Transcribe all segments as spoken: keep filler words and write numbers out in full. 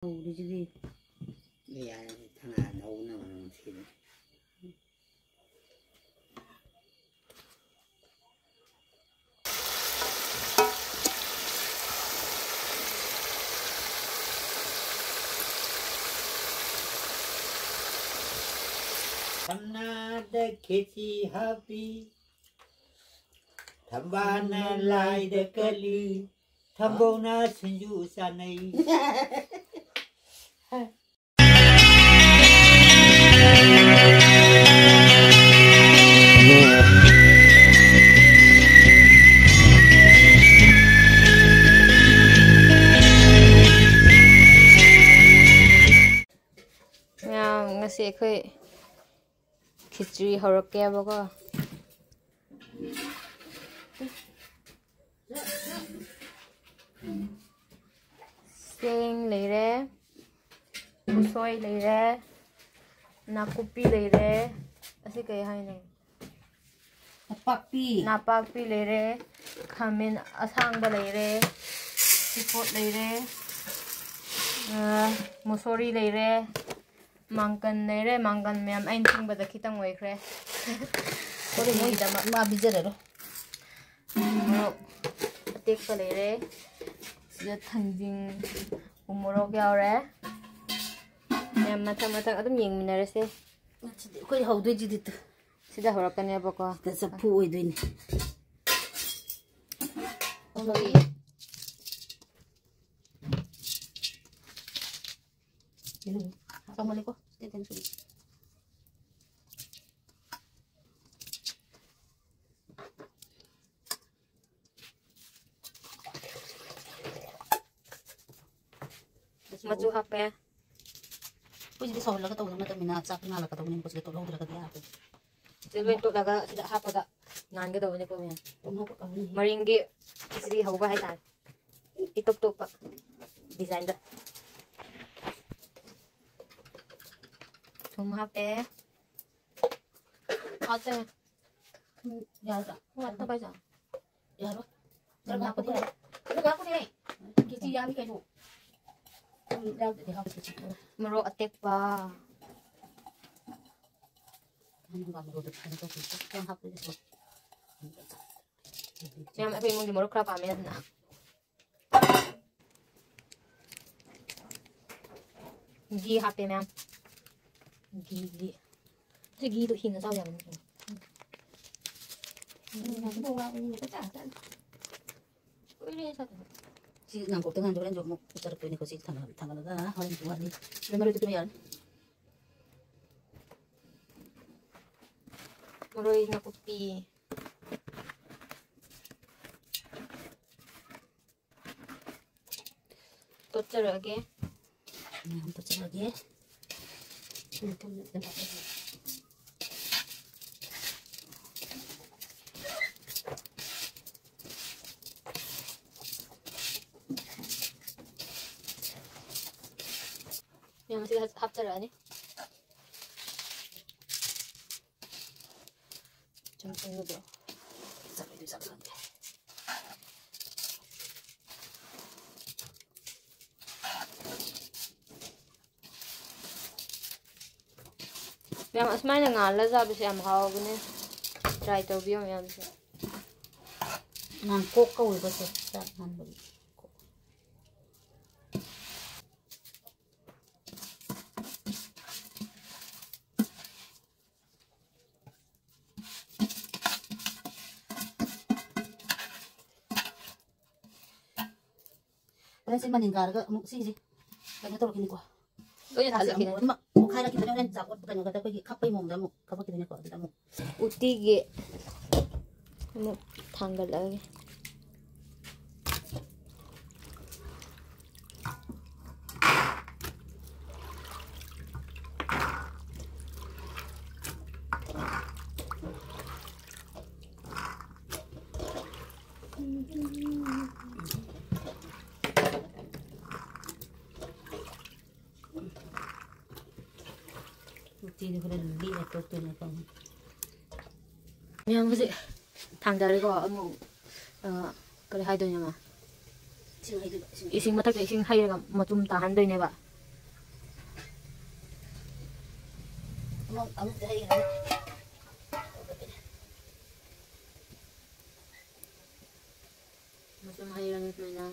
ꯍꯧꯔꯤꯁꯤꯗꯤ꯫ ꯌꯥꯔꯦ, ꯊꯪꯒꯥ ꯂꯧꯅꯕ ꯅꯨꯡꯁꯤꯔꯦ꯫ ꯊꯝꯅꯥꯗ ꯈꯦꯆꯤ ꯍꯥꯞꯄꯤ, ꯊꯝꯕꯥꯜꯅ ꯂꯥꯏꯗ ꯀꯠꯂꯤ, ꯊꯝꯕꯧꯅ ꯁꯤꯡꯖꯨ ꯆꯥꯅꯩ꯫ ꯃꯌꯥꯝ, ꯉꯁꯤ ꯑꯩꯈꯣꯏ ꯈꯦꯆ꯭ꯔꯤ ꯍꯧꯔꯛꯀꯦꯕꯀꯣ꯫ ꯆꯦꯡ ꯂꯩꯔꯦ, ꯎꯁꯣꯏ ꯂꯩꯔꯦ, ꯅꯥꯀꯨꯞꯄꯤ ꯂꯩꯔꯦ꯫ ꯑꯁꯤ ꯀꯩ ꯍꯥꯏꯅꯣ? ꯅꯄꯥꯛꯄꯤ꯫ ꯅꯥꯄꯥꯛꯄꯤ ꯂꯩꯔꯦ, ꯈꯥꯃꯦꯟ ꯑꯁꯥꯡꯕ ꯂꯩꯔꯦ, ꯁꯤꯐꯣꯠ ꯂꯩꯔꯦ, ꯑ, ꯃꯨꯁꯣꯔꯤ ꯂꯩꯔꯦ, ꯃꯪꯒꯟ ꯂꯩꯔꯦ꯫ ꯃꯪꯒꯟ ꯃꯌꯥꯝ ꯑꯩꯅ ꯊꯤꯡꯕꯗ ꯈꯤꯇꯪ ꯑꯣꯏꯈ꯭ꯔꯦ꯫ ꯍꯣꯔꯦꯟ ꯃꯣꯏ ꯃꯤꯒꯤꯗꯃꯛ꯫ ꯏꯃꯥ ꯄꯤꯖꯔꯔꯣꯏ꯫ ꯃꯣꯔꯣꯛ ꯑꯇꯦꯛꯄ ꯂꯩꯔꯦ꯫ ꯁꯤꯗ ꯊꯥꯡꯖꯤꯡ ꯎ ꯃꯣꯔꯣꯛ ꯌꯥꯎꯔꯦ꯫ ꯃꯌꯥꯝ ꯃꯊꯪ ꯃꯊꯪ ꯑꯗꯨꯝ ꯌꯦꯡꯃꯤꯟꯅꯔꯁꯦ꯫ ꯁꯤꯗꯤ ꯑꯩꯈꯣꯏ ꯍꯧꯗꯣꯏꯁꯤꯗꯤ ꯇꯨ꯫ ꯁꯤꯗ ꯍꯧꯔꯛꯀꯅꯦꯕꯀꯣ꯫ ꯁꯤꯗ ꯆꯐꯨ ꯑꯣꯏꯗꯣꯏꯅꯤ꯫ ꯆꯥꯎꯃꯜꯂꯤꯀꯣ꯫ ꯇꯦꯟ ꯇꯦꯟ ꯁꯨꯔꯤ꯫ ꯃꯆꯨ ꯍꯥꯞꯄꯦ꯫ ꯑꯩꯈꯣꯏꯁꯤꯗꯤ ꯁꯧꯍꯜꯂꯒ ꯇꯧꯕ ꯅꯠꯇꯕꯅꯤꯅ ꯆꯥꯛꯇꯤ ꯉꯥꯜꯂꯛꯀꯗꯧꯕꯅꯤꯅ ꯃꯈꯣꯏꯁꯤꯗ ꯇꯣꯠꯍꯧꯗ꯭ꯔꯒꯗꯤ ꯌꯥꯔꯣꯏ꯫ ꯁꯤꯗ ꯂꯣꯏ ꯇꯣꯠꯂꯒ ꯁꯤꯗ ꯍꯥꯞꯄꯒ ꯅꯥꯟꯒꯗꯧꯕꯅꯤꯀꯣ ꯃꯌꯥꯝ꯫ ꯊꯨꯝ ꯍꯥꯞꯄ ꯀꯥꯟꯗ ꯃꯔꯤꯡꯒꯤ ꯈꯤꯆ꯭ꯔꯤ ꯍꯧꯕ ꯍꯥꯏꯇꯥꯔꯦ꯫ ꯏꯇꯣꯞ ꯇꯣꯞꯄ ꯗꯤꯖꯥꯏꯟꯗ꯫ ꯊꯨꯝ ꯍꯥꯞꯄꯦ꯫ ꯍꯥꯞꯇꯦ꯫ ꯊꯨꯝ ꯌꯥꯔꯗ꯭ꯔꯥ? ꯊꯨꯝ ꯍꯥꯞꯇꯕ ꯍꯥꯏꯁꯦ? ꯌꯥꯔꯣꯏ꯫ ꯈꯔ ꯍꯥꯞꯄꯗꯤ ꯌꯥꯏ꯫ ꯈꯔ ꯍꯥꯞꯄꯗꯤ ꯌꯥꯏ꯫ ꯈꯦꯆꯤ ꯌꯥꯝꯃꯤ ꯀꯩꯅꯣ꯫ ꯌꯥꯎꯗ꯭ꯔꯗꯤ ꯍꯥꯎꯇꯦ ꯆꯤꯛꯄꯗꯣ꯫ ꯃꯣꯔꯣꯛ ꯑꯇꯦꯛꯄ꯫ ꯍꯪꯒꯥꯝ ꯃꯔꯨꯗꯣ ꯐꯖꯅ ꯇꯧꯊꯣꯛꯑꯒ ꯈꯤꯇꯪ ꯍꯥꯞꯄꯗꯤ ꯐꯩ꯫ ꯃꯌꯥꯝ ꯑꯩꯈꯣꯏ ꯏꯃꯨꯡꯗꯤ ꯃꯣꯔꯣꯛ ꯈꯔ ꯄꯥꯝꯃꯦ ꯑꯗꯨꯅ꯫ ꯘꯤ ꯍꯥꯞꯄꯦ ꯃꯌꯥꯝ꯫ ꯘꯤ, ꯘꯤ꯫ ꯁꯤ ꯘꯤꯗꯣ ꯍꯤꯡꯅ ꯆꯥꯕ ꯌꯥꯕꯅꯤ꯫ ꯀꯨꯏꯔꯦ ꯆꯥꯗꯕ꯫ ꯁꯤ ꯉꯥꯡꯀꯣꯛꯇ ꯉꯥꯟꯗ ꯍꯣꯔꯦꯟꯁꯨ ꯑꯃꯨꯛ ꯆꯠꯂꯛꯇꯣꯏꯅꯤꯀꯣ꯫ ꯁꯤ ꯊꯥꯡꯒꯠꯂꯒ ꯍꯣꯔꯦꯟꯁꯨ ꯋꯥꯠꯂꯤ꯫ ꯑꯗꯨ ꯃꯔꯣꯏ ꯇꯨꯝ ꯌꯥꯔꯅꯤ꯫ ꯃꯔꯣꯏ ꯅꯥꯀꯨꯞꯄꯤ꯫ ꯇꯣꯠꯆꯔꯛꯑꯒꯦ꯫ ꯃꯌꯥꯝ ꯇꯣꯠꯆꯔꯛꯑꯒꯦ꯫ ꯃꯌꯥꯝ ꯑꯁꯤꯗ ꯍꯥꯞꯆꯔꯛꯑꯅꯤ꯫ ꯆꯪꯁꯤꯟꯕꯗꯣ ꯆꯠꯂꯣꯏꯗꯣꯏ ꯆꯠꯂꯣꯏꯗꯦ꯫ ꯃꯌꯥꯝ ꯑꯁꯨꯃꯥꯏꯅ ꯉꯥꯜꯂ ꯆꯥꯕꯁꯦ ꯌꯥꯝ ꯍꯥꯎꯕꯅꯦ꯫ Try ꯇꯧꯕꯤꯌꯣ ꯃꯌꯥꯝꯁꯨ꯫ ꯉꯥꯡꯀꯣꯛ ꯀꯧꯋꯦꯕꯁꯦ ꯆꯥꯛ ꯉꯥꯟꯕꯒꯤ꯫ ꯍꯣꯔꯦꯟ ꯁꯤ ꯃꯅꯤꯟ ꯀꯥꯔꯒ ꯑꯃꯨꯛ ꯁꯤꯁꯦ ꯀꯩꯅꯣ ꯇꯧꯔꯛꯈꯤꯅꯤꯀꯣ꯫ ꯂꯣꯏꯅ ꯆꯥꯁꯦ ꯊꯥꯡꯒꯠꯈꯤꯅꯤ꯫ ꯑꯃꯨꯛ ꯑꯗꯨꯃꯛ ꯑꯣꯠꯈꯥꯏꯔꯛꯈꯤꯗꯣꯏꯅꯦ꯫ ꯍꯣꯔꯦꯟ ꯆꯥꯛ ꯑꯣꯠꯄ ꯀꯩꯅꯣꯒꯗ ꯑꯩꯈꯣꯏꯒꯤ ꯈꯞꯄꯩ ꯃꯑꯣꯡꯗ ꯑꯃꯨꯛ ꯈꯞꯄꯛꯈꯤꯗꯣꯏꯅꯦꯀꯣ꯫ ꯑꯗꯨꯗ ꯑꯃꯨꯛ ꯎꯇꯤꯒꯤ ꯑꯃꯨꯛ ꯊꯥꯡꯒꯠꯂꯛꯑꯒꯦ꯫ ꯎꯇꯤꯗꯤ ꯈꯔ ꯂꯤꯛꯅ ꯇꯣꯠꯇꯣꯏꯅꯦꯀꯣ꯫ ꯃꯌꯥꯝ ꯍꯧꯖꯤꯛ ꯊꯥꯡꯗꯔꯦꯀꯣ꯫ ꯑꯃꯨꯛ, ꯑ, ꯀꯔꯤ ꯍꯥꯏꯗꯣꯏꯅꯣ ꯑꯃ? ꯏꯁꯤꯡ ꯃꯊꯛꯇ ꯏꯁꯤꯡ ꯍꯩꯔꯒ ꯃꯇꯨꯝ ꯇꯥꯍꯟꯗꯣꯏꯅꯦꯕ꯫ ꯃꯇꯨꯝ ꯍꯩꯔꯅꯤ ꯁꯨꯃꯥꯏꯅ꯫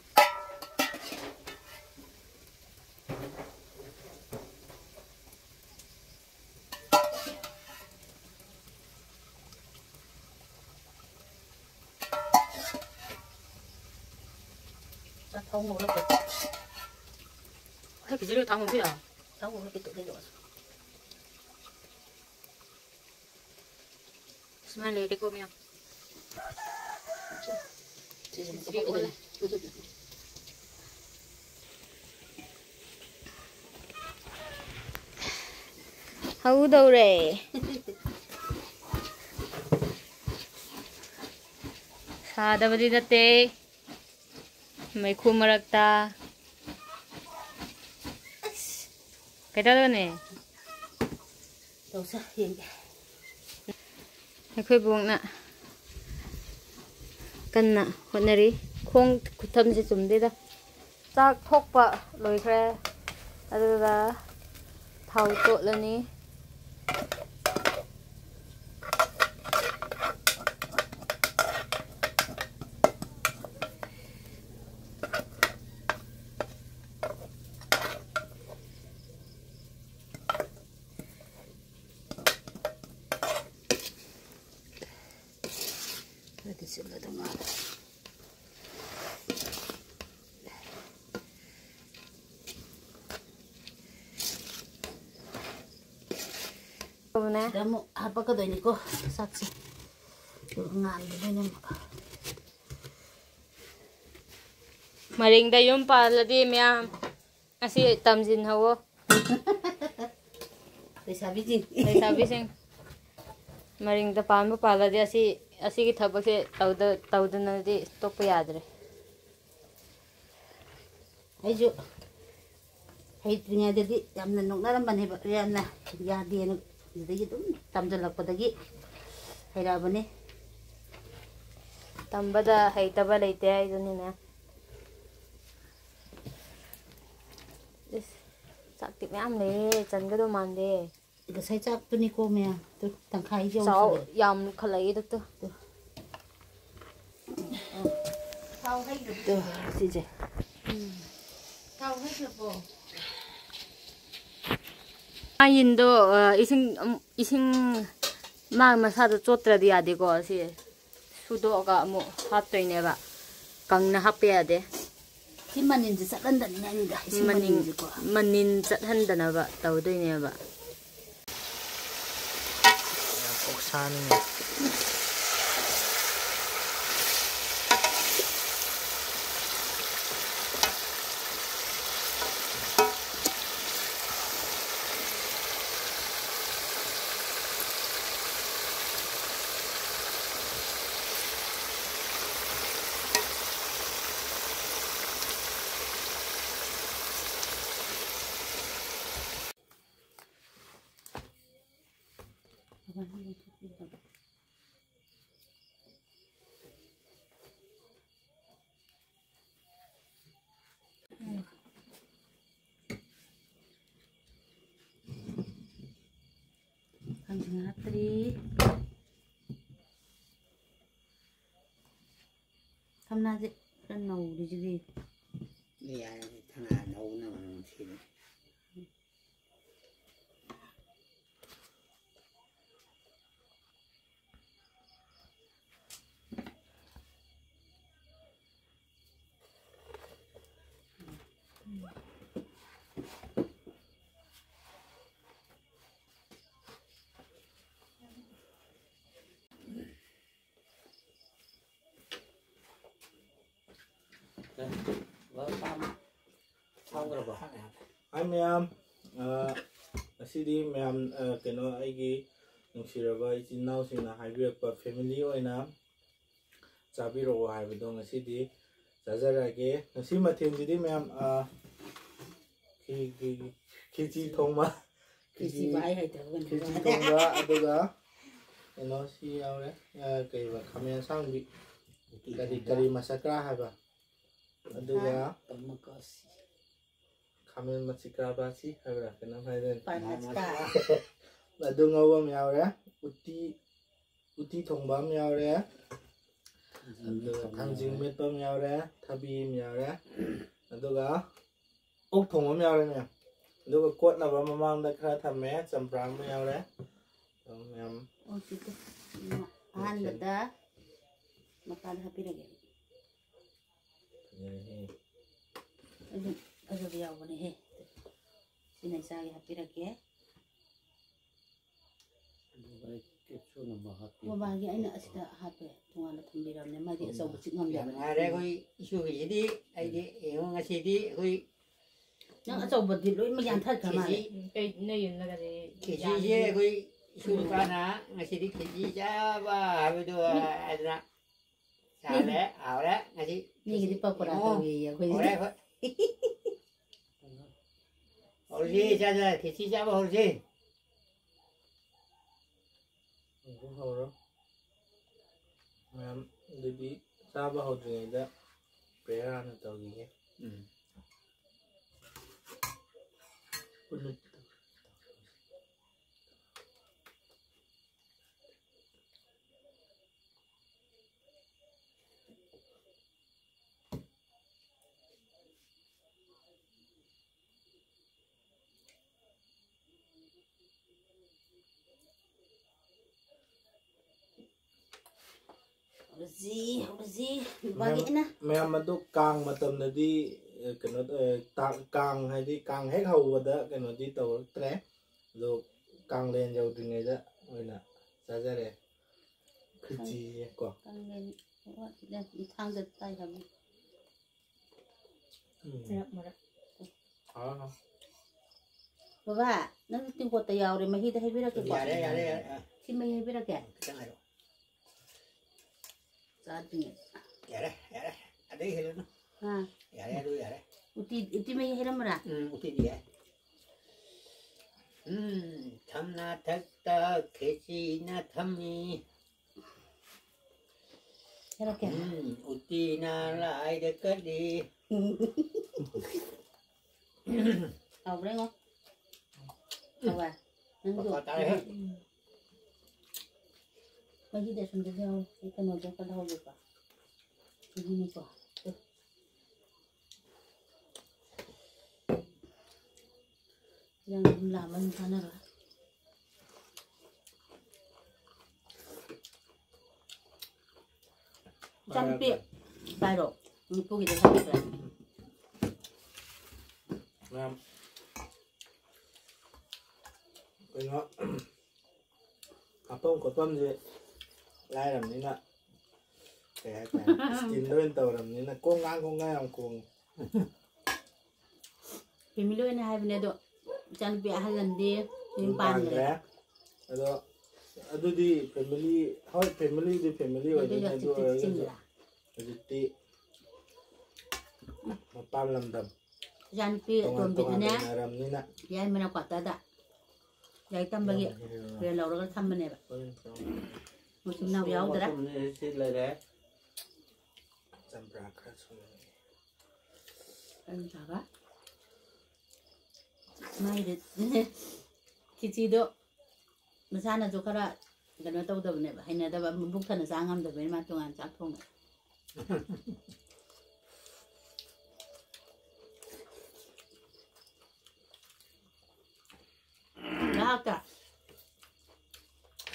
ꯊꯥꯎ ꯉꯧꯔꯒ꯫ ꯍꯦꯛ ꯈꯤꯖꯤꯜꯂꯨ, ꯊꯥꯎ ꯉꯧꯕꯤꯔꯣ? ꯊꯥꯎ ꯉꯧꯔꯒ ꯄꯤꯊꯣꯛ ꯂꯩꯔꯣ꯫ ꯁꯨꯃꯥꯏꯅ ꯂꯩꯔꯗꯤꯀꯣ ꯃꯌꯥꯝ꯫ ꯁꯤꯁꯦ ꯁꯤꯗꯤ ꯑꯣꯜꯂꯦ꯫ ꯍꯧꯗꯧꯔꯦ꯫ ꯁꯥꯗꯕꯗꯤ ꯅꯠꯇꯦ꯫ ꯃꯩꯈꯨ ꯃꯔꯛꯇ꯫ ꯀꯩꯗꯧꯔꯅꯤ? ꯇꯧꯁꯦ, ꯌꯦꯡꯒꯦ꯫ ꯑꯩꯈꯣꯏ ꯕꯣꯛꯅ ꯀꯟꯅ ꯍꯣꯠꯅꯔꯤ꯫ ꯈꯣꯡ ꯈꯨꯊꯝꯁꯦ ꯆꯨꯝꯗꯦꯗ꯫ ꯆꯥꯛ ꯊꯣꯛꯄ ꯂꯣꯏꯈ꯭ꯔꯦ꯫ ꯑꯗꯨꯒ ꯊꯥꯎ ꯇꯣꯠꯂꯅꯤ꯫ ꯈꯔꯗꯤ ꯆꯤꯜꯂꯗꯧ ꯃꯥꯜꯂꯦ꯫ ꯇꯧꯕꯅꯦ꯫ ꯁꯤꯗ ꯑꯃꯨꯛ ꯍꯥꯞꯄꯛꯀꯗꯣꯏꯅꯤꯀꯣ ꯆꯥꯛꯁꯦ꯫ ꯑꯗꯨꯒ ꯉꯥꯟꯒꯗꯣꯏꯅꯦ ꯑꯃꯨꯛ꯫ ꯃꯔꯤꯡꯗ ꯌꯨꯝ ꯄꯥꯜꯂꯗꯤ ꯃꯌꯥꯝ ꯑꯁꯤ ꯇꯝꯁꯤꯟꯍꯧꯋꯣ꯫ ꯂꯩꯁꯥꯕꯤꯁꯤꯡ꯫ ꯂꯩꯁꯥꯕꯤꯁꯤꯡ꯫ ꯃꯔꯤꯡꯗ ꯄꯥꯟꯕ ꯄꯥꯜꯂꯗꯤ ꯑꯁꯤ, ꯑꯁꯤꯒꯤ ꯊꯕꯛꯁꯦ ꯇꯧꯗ-, ꯇꯧꯗꯅꯗꯤ ꯇꯣꯛꯄ ꯌꯥꯗ꯭ꯔꯦ꯫ ꯑꯩꯁꯨ ꯍꯩꯇ꯭ꯔꯤꯉꯩꯗꯗꯤ ꯌꯥꯝꯅ ꯅꯣꯛꯅꯔꯝꯕꯅꯦꯕ, ꯌꯥꯝꯅ ꯌꯥꯗꯦꯅ꯫ ꯑꯗꯨꯗꯒꯤ ꯑꯗꯨꯝ ꯇꯝꯁꯤꯜꯂꯛꯄꯗꯒꯤ ꯍꯩꯔꯛꯑꯕꯅꯤ꯫ ꯇꯝꯕꯗ ꯍꯩꯇꯕ ꯂꯩꯇꯦ ꯍꯥꯏꯗꯨꯅꯤꯅꯦ꯫ ꯏꯁ, ꯆꯥꯛꯇꯤ ꯃꯌꯥꯝ ꯂꯩꯌꯦ, ꯆꯟꯒꯗꯧ ꯃꯥꯟꯗꯦ꯫ ꯉꯁꯥꯏ ꯆꯥꯛꯇꯨꯅꯤꯀꯣ ꯃꯌꯥꯝ꯫ ꯇꯨ, ꯇꯪꯈꯥꯏ ꯌꯧꯁꯜꯂꯛꯑꯦ꯫ ꯆꯥꯎ, ꯌꯥꯝꯈꯠꯂꯛꯏꯗꯣ ꯇꯨ꯫ ꯇꯨ꯫ ꯊꯥꯎ ꯍꯩꯈ꯭ꯔꯕꯣ? ꯇꯨ, ꯁꯤꯁꯦ꯫ ꯎꯝ꯫ ꯊꯥꯎ ꯍꯩꯈ꯭ꯔꯕꯣ? ꯃꯥ ꯌꯦꯟꯗꯣ, ꯑ, ꯏꯁꯤꯡ, ꯑꯝ, ꯏꯁꯤꯡ ꯃꯥ ꯃꯁꯥꯗꯣ ꯆꯣꯠꯇ꯭ꯔꯗꯤ ꯌꯥꯗꯦꯀꯣ꯫ ꯁꯤ ꯁꯨꯗꯣꯛꯑꯒ ꯑꯃꯨꯛ ꯍꯥꯞꯇꯣꯏꯅꯦꯕ꯫ ꯀꯪꯅ ꯍꯥꯞꯄ ꯌꯥꯗꯦ꯫ ꯁꯤ ꯃꯅꯤꯟꯁꯦ ꯆꯠꯍꯟꯗꯅꯤꯡꯉꯥꯏꯅꯤꯗ, ꯏꯁꯤꯡ ꯃꯅꯤꯟ, ꯃꯅꯤꯟꯁꯦꯀꯣ꯫ ꯃꯅꯤꯟ ꯆꯠꯍꯟꯗꯅꯕ ꯇꯧꯗꯣꯏꯅꯦꯕ꯫ ꯌꯥꯝ ꯑꯣꯛꯁꯥꯅꯤꯅꯦ꯫ ꯊꯥꯡꯖꯤꯡ ꯍꯥꯞꯇ꯭ꯔꯤ꯫ ꯊꯝꯅꯥꯁꯦ ꯈꯔ ꯅꯧꯔꯤꯁꯤꯗꯤ꯫ ꯌꯥꯔꯦ, ꯊꯝꯅꯥ ꯅꯧꯕꯅ ꯃꯅꯝ ꯅꯨꯡꯁꯤꯔꯦ꯫ ꯍꯥꯏ ꯃꯌꯥꯝ, ꯑ, ꯉꯁꯤꯗꯤ ꯃꯌꯥꯝ, ꯑ, ꯀꯩꯅꯣ, ꯑꯩꯒꯤ ꯅꯨꯡꯁꯤꯔꯕ ꯏꯆꯤꯟ ꯏꯅꯥꯎꯁꯤꯡꯅ ꯍꯥꯏꯕꯤꯔꯛꯄ, ꯐꯦꯃꯤꯂꯤ ꯑꯣꯏꯅ ꯆꯥꯕꯤꯔꯛꯑꯣ ꯍꯥꯏꯕꯗꯣ ꯉꯁꯤꯗꯤ ꯆꯥꯖꯔꯛꯑꯒꯦ꯫ ꯉꯁꯤ ꯃꯊꯦꯜꯁꯤꯗꯤ ꯃꯌꯥꯝ, ꯑ, ꯈꯤ-, ꯈꯤ-, ꯈꯦꯆꯤ ꯊꯣꯡꯕ, ꯈꯦꯆꯤ ꯈꯦꯆꯤ, ꯍꯥꯏ ꯍꯩꯇꯕ ꯀꯩꯅꯣ꯫ ꯈꯦꯆꯤ ꯊꯣꯡꯕ, ꯑꯗꯨꯒ ꯀꯩꯅꯣ ꯁꯤ ꯌꯥꯎꯔꯦ, ꯑ, ꯀꯩꯕ, ꯈꯥꯃꯦꯟ ꯑꯁꯥꯡꯕꯤ, ꯎꯇꯤ ꯀꯔꯤ, ꯊꯣꯡꯕ꯫ ꯀꯔꯤ ꯃꯁꯛꯀ꯭ꯔꯥ ꯍꯥꯏꯕ, ꯑꯗꯨꯒ ꯇꯃꯀꯁꯤ꯫ ꯈꯥꯃꯦꯟ ꯃꯁꯤꯀꯥꯕꯥꯁꯤ ꯍꯥꯏꯕ꯭ꯔꯥ ꯀꯩꯅꯣꯝ ꯍꯥꯏꯗꯣꯏꯅꯦ꯫ ꯄꯥꯟ ꯃꯁꯤꯀꯥ꯫ ꯑꯗꯨ ꯉꯧꯕ ꯑꯃ ꯌꯥꯎꯔꯦ꯫ ꯎꯇꯤ, ꯎꯇꯤ ꯊꯣꯡꯕ ꯑꯃ ꯌꯥꯎꯔꯦ꯫ ꯑꯗꯨꯒ ꯊꯥꯡꯖꯤꯡ ꯃꯦꯠꯄ ꯑꯃ ꯌꯥꯎꯔꯦ꯫ ꯊꯕꯤ ꯑꯃ ꯌꯥꯎꯔꯦ꯫ ꯑꯗꯨꯒ ꯑꯣꯛ ꯊꯣꯡꯕ ꯑꯃ ꯌꯥꯎꯔꯦꯅꯦ꯫ ꯑꯗꯨꯒ ꯀꯣꯠꯅꯕ ꯃꯃꯥꯡꯗ ꯈꯔ ꯊꯝꯃꯦ꯫ ꯆꯝꯄ꯭ꯔꯥ ꯑꯃ ꯌꯥꯎꯔꯦ꯫ ꯑꯗꯨꯝ ꯌꯥꯝ ꯑꯣ, ꯁꯤꯗ꯫ ꯑꯍꯥꯟꯕꯗ ꯃꯄꯥꯟ ꯍꯥꯞꯄꯤꯔꯒꯦ꯫ ꯐꯖꯔꯦꯍꯦ꯫ ꯑꯗꯨꯝ ꯐꯖꯕ ꯌꯥꯎꯕꯅꯦꯍꯦ꯫ ꯁꯤꯅ ꯏꯆꯥꯒꯤ ꯍꯥꯞꯄꯤꯔꯛꯀꯦ꯫ ꯑꯗꯨꯒ ꯑꯩ ꯀꯦꯞꯁꯨꯜ ꯑꯃ ꯍꯥꯞꯄꯤ꯫ ꯕꯕꯥꯒꯤ ꯑꯩꯅ ꯑꯁꯤꯗ ꯍꯥꯞꯄꯦ, ꯇꯣꯉꯥꯟꯅ ꯊꯝꯕꯤꯔꯕꯅꯦ, ꯃꯥꯗꯤ ꯑꯆꯧꯕ ꯆꯤꯛ ꯉꯝꯗꯦ꯫ ꯌꯥꯝ ꯅꯨꯡꯉꯥꯏꯔꯦ ꯑꯩꯈꯣꯏ ꯏꯁꯨꯒꯤꯁꯤꯗꯤ꯫ ꯑꯩꯗꯤ ꯌꯦꯡꯉꯣ ꯉꯁꯤꯗꯤ ꯑꯩꯈꯣꯏ ꯅꯪ ꯑꯆꯧꯕꯗꯤ ꯂꯣꯏꯅꯃꯛ ꯌꯥꯟꯊꯠꯈ꯭ꯔ ꯃꯥꯜꯂꯦ꯫ ꯀꯦꯖꯤ, ꯎꯝ, ꯀꯩ ꯅꯣꯏ ꯌꯨꯝꯗꯒꯗꯤ ꯀꯦꯖꯤꯁꯦ ꯌꯥꯝꯗꯦ꯫ ꯑꯩꯈꯣꯏ ꯏꯁꯨ ꯅꯨꯄꯥꯅ ꯉꯁꯤꯗꯤ ꯀꯦꯖꯤ ꯆꯥꯕ ꯍꯥꯏꯕꯗꯣ ꯎꯝ꯫ ꯑꯗꯨꯅ ꯆꯥꯔꯦ, ꯍꯥꯎꯔꯦ ꯉꯁꯤ꯫ ꯃꯤꯒꯤꯗꯤ ꯄꯀꯣꯔꯥ ꯌꯦꯡꯉꯣ꯫ ꯇꯧꯔꯤꯌꯦ ꯑꯩꯈꯣꯏꯁꯦ꯫ ꯍꯧꯔꯦ ꯑꯩꯈꯣꯏ꯫ ꯍꯧꯔꯁꯤ, ꯆꯥ, ꯆꯥ, ꯈꯦꯆꯤ ꯆꯥꯕ ꯍꯧꯔꯁꯤ꯫ ꯍꯧꯔꯣ, ꯍꯧꯔꯣ꯫ ꯃꯌꯥꯝ, ꯑꯗꯨꯗꯤ ꯆꯥꯕ ꯍꯧꯗ꯭ꯔꯤꯉꯩꯗ prayer ꯍꯥꯟꯅ ꯇꯧꯈꯤꯒꯦ꯫ ꯎꯝ꯫ ꯄꯨꯟꯅ ꯍꯧꯔꯁꯤ, ꯍꯧꯔꯁꯤ꯫ ꯕꯥꯒꯤ ꯃꯌꯥꯝ, ꯑꯩꯅ ꯃꯌꯥꯝ ꯑꯗꯨ ꯀꯥꯡ ꯃꯇꯝꯗꯗꯤ, ꯑꯦ, ꯀꯩꯅꯣ, ꯑꯦ, ꯇꯥ-, ꯀꯥꯡ ꯍꯥꯏꯗꯤ ꯀꯥꯡ ꯍꯦꯛ ꯍꯧꯕꯗ ꯀꯩꯅꯣꯗꯤ ꯇꯧꯔꯛꯇ꯭ꯔꯦ꯫ ꯑꯗꯣ ꯀꯥꯡꯂꯦꯟ ꯌꯧꯗ꯭ꯔꯤꯉꯩꯗ ꯑꯣꯏꯅ ꯆꯥꯖꯔꯦ꯫ ꯈꯦꯆꯤꯁꯦ ꯀꯣ꯫ ꯀꯥꯡꯂꯦꯟ ꯋꯥꯠꯂꯤꯗ, ꯊꯥꯡꯖ ꯇꯥꯏ ꯍꯥꯏꯕꯅꯤ꯫ ꯎꯝ꯫ ꯃꯔꯛ ꯃꯔꯛ꯫ ꯑꯥ꯫ ꯕꯕꯥ, ꯅꯪ ꯇꯦꯡꯀꯣꯠꯇ ꯌꯥꯎꯔꯦ, ꯃꯍꯤꯗ ꯍꯩꯕꯤꯔꯛꯀꯦꯀꯣ? ꯌꯥꯔꯦ, ꯌꯥꯔꯦ, ꯌꯥꯔꯦ꯫ ꯑꯥ꯫ ꯁꯤ ꯃꯍꯤ ꯍꯩꯕꯤꯔꯛꯀꯦ? ꯈꯤꯇꯪ ꯍꯥꯏꯔꯛꯑꯣ꯫ ꯆꯥꯗ꯭ꯔꯤꯉꯩꯗ꯫ ꯌꯥꯔꯦ, ꯌꯥꯔꯦ꯫ ꯑꯗꯩ ꯍꯦꯜꯂꯨꯅꯨ꯫ ꯑꯥ꯫ ꯌꯥꯔꯦ, ꯑꯗꯨ ꯌꯥꯔꯦ꯫ ꯎꯇꯤ, ꯎꯇꯤ ꯃꯍꯤ ꯍꯩꯔꯝꯕ꯭ꯔꯥ? ꯎꯝ, ꯎꯇꯤꯗꯤ ꯌꯥꯏ꯫ ꯎꯝ, ꯊꯝꯅꯥ ꯊꯛꯇ ꯈꯦꯆꯤꯅ ꯊꯝꯃꯤ꯫ ꯍꯥꯏꯔꯛꯀꯦ꯫ ꯎꯝ, ꯎꯇꯤꯅ ꯂꯥꯏꯗ ꯀꯠꯂꯤ꯫ ꯎꯝ꯫ ꯍꯥꯎꯕ꯭ꯔꯥ ꯌꯦꯡꯉꯣ꯫ ꯍꯥꯎꯕ꯭ꯔꯥ? ꯅꯪꯁꯨ? ꯃꯈꯥ ꯇꯥꯏꯍꯦ꯫ ꯃꯍꯤꯗꯤ ꯑꯁꯣꯝꯗꯁꯨ ꯌꯥꯎꯔꯤ꯫ ꯑꯩ ꯀꯩꯅꯣꯗꯣ ꯀꯜꯍꯧꯒꯦꯀꯣ꯫ ꯃꯍꯤꯅꯤꯀꯣ꯫ ꯇꯨ꯫ ꯌꯥꯝ ꯂꯥꯝꯃꯟ ꯆꯥꯅꯔꯣꯏ꯫ ꯏꯆꯥꯅꯨꯄꯤ ꯄꯥꯏꯔꯣ꯫ ꯅꯤꯐꯨꯒꯤꯗ ꯊꯝꯈ꯭ꯔꯦ꯫ ꯃꯌꯥꯝ ꯀꯩꯅꯣ ꯍꯥꯞꯐꯝ ꯈꯣꯠꯐꯝꯁꯦ ꯂꯥꯏꯔꯕꯅꯤꯅ ꯀꯩ ꯍꯥꯏꯇꯥꯔꯦ? ꯁ꯭ꯀꯤꯟꯗ ꯑꯣꯏꯅ ꯇꯧꯔꯕꯅꯤꯅ ꯀꯣꯡ ꯉꯥꯡ ꯀꯣꯡ ꯉꯥꯡ ꯌꯥꯝ ꯈꯣꯡꯉꯦ꯫ ꯐꯦꯃꯤꯂꯤ ꯑꯣꯏꯅ ꯍꯥꯏꯕꯅꯦ ꯑꯗꯣ ꯏꯆꯥꯅꯨꯄꯤ ꯑꯍꯜ ꯑꯃꯗꯤ ꯌꯨꯝ ꯌꯨꯝ ꯄꯥꯟꯈ꯭ꯔꯦ꯫ ꯄꯥꯟꯈ꯭ꯔꯦ꯫ ꯑꯗꯣ ꯑꯗꯨꯗꯤ ꯐꯦꯃꯤꯂꯤ, ꯍꯣꯏ ꯐꯦꯃꯤꯂꯤꯗꯤ ꯐꯦꯃꯤꯂꯤ ꯑꯗꯨꯗꯤ ꯑꯣꯏꯗꯣꯏꯅꯦ, ꯑꯗꯨ ꯍꯧꯖꯤꯛꯇꯤ ꯑꯣꯏꯔꯒꯁꯨ ꯆꯤꯡꯗ꯭ꯔꯥ? ꯍꯧꯖꯤꯛꯇꯤ ꯃꯄꯥꯟ ꯂꯝꯗꯝ ꯏꯆꯥꯅꯨꯄꯤ ꯇꯣꯉꯥꯟ ꯇꯣꯉꯥꯟ ꯑꯇꯣꯝꯕꯤꯗꯨꯅꯦ ꯂꯩꯅꯔꯕꯅꯤꯅ ꯌꯥꯏꯃꯅ ꯀ꯭ꯋꯥꯇꯔꯗ ꯂꯥꯏꯔꯤꯛ ꯇꯝꯕꯒꯤ ꯌꯥꯝ ꯍꯦꯟꯅ ꯔꯦꯟ ꯂꯧꯔꯒ ꯊꯝꯕꯅꯦꯕ꯫ ꯍꯣꯏ, ꯇꯧꯔꯦ꯫ ꯃꯆꯤꯟ ꯃꯅꯥꯎ ꯌꯥꯎꯗ꯭ꯔꯦ꯫ ꯃꯇꯨꯝꯅꯤ ꯁꯤ ꯂꯩꯔꯦ꯫ ꯆꯝꯄ꯭ꯔꯥ ꯈꯔ ꯁꯨꯝ꯫ ꯀꯔꯤ ꯆꯥꯕ? ꯃꯥꯒꯤꯗꯤ ꯈꯦꯆꯤꯗꯣ ꯃꯁꯥꯅꯁꯨ ꯈꯔ ꯀꯩꯅꯣ ꯇꯧꯗꯕꯅꯦꯕ, ꯍꯩꯅꯗꯕ, ꯃꯕꯨꯛ ꯊꯟꯅ ꯆꯥ ꯉꯝꯗꯕꯅꯤꯅ ꯃꯥ ꯇꯣꯉꯥꯟꯅ ꯆꯥꯛ ꯊꯣꯡꯉꯦ꯫ ꯂꯥꯛꯇ꯫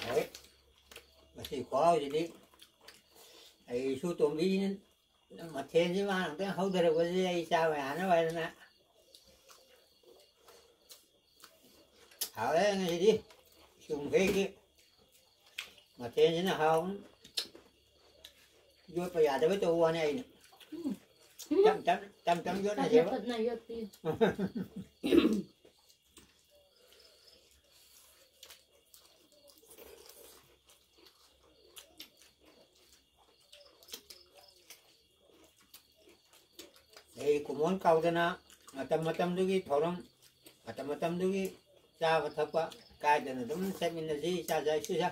ꯍꯣꯏ꯫ ꯉꯁꯤ ꯈꯨꯍꯥꯎꯁꯤꯗꯤ ꯑꯩ ꯏꯁꯨ ꯇꯣꯝꯕꯤꯁꯤꯅ ꯃꯊꯦꯜꯁꯤ ꯃꯥꯅ ꯑꯝꯇꯪ ꯍꯧꯊꯔꯛꯄꯁꯤꯗꯤ ꯑꯩ ꯆꯥꯕ ꯌꯥꯅꯕ ꯍꯥꯏꯗꯅ꯫ ꯍꯥꯎꯔꯦ ꯉꯁꯤꯗꯤ꯫ ꯁꯨꯝꯈꯩꯒꯤ ꯃꯊꯦꯜꯁꯤꯅ ꯍꯥꯎ ꯌꯣꯠꯄ ꯌꯥꯗꯕ ꯇꯧꯕ ꯋꯥꯅꯤ ꯑꯩꯅ꯫ ꯎꯝ꯫ ꯇꯞ ꯇꯞ, ꯇꯞ ꯇꯞ ꯌꯣꯠꯅꯁꯦꯕ꯫ ꯇꯞꯅ ꯌꯣꯠꯄꯤꯌꯨ꯫ ꯑꯩ ꯀꯨꯃꯣꯟ ꯀꯥꯎꯗꯅ ꯃꯇꯝ ꯃꯇꯝꯗꯨꯒꯤ ꯊꯧꯔꯝ, ꯃꯇꯝ ꯃꯇꯝꯗꯨꯒꯤ ꯆꯥꯕ ꯊꯛꯄ ꯀꯥꯏꯗꯅ ꯑꯗꯨꯝ ꯆꯠꯃꯤꯟꯅꯁꯤ, ꯏꯆꯥ ꯏꯁꯨꯁꯥ꯫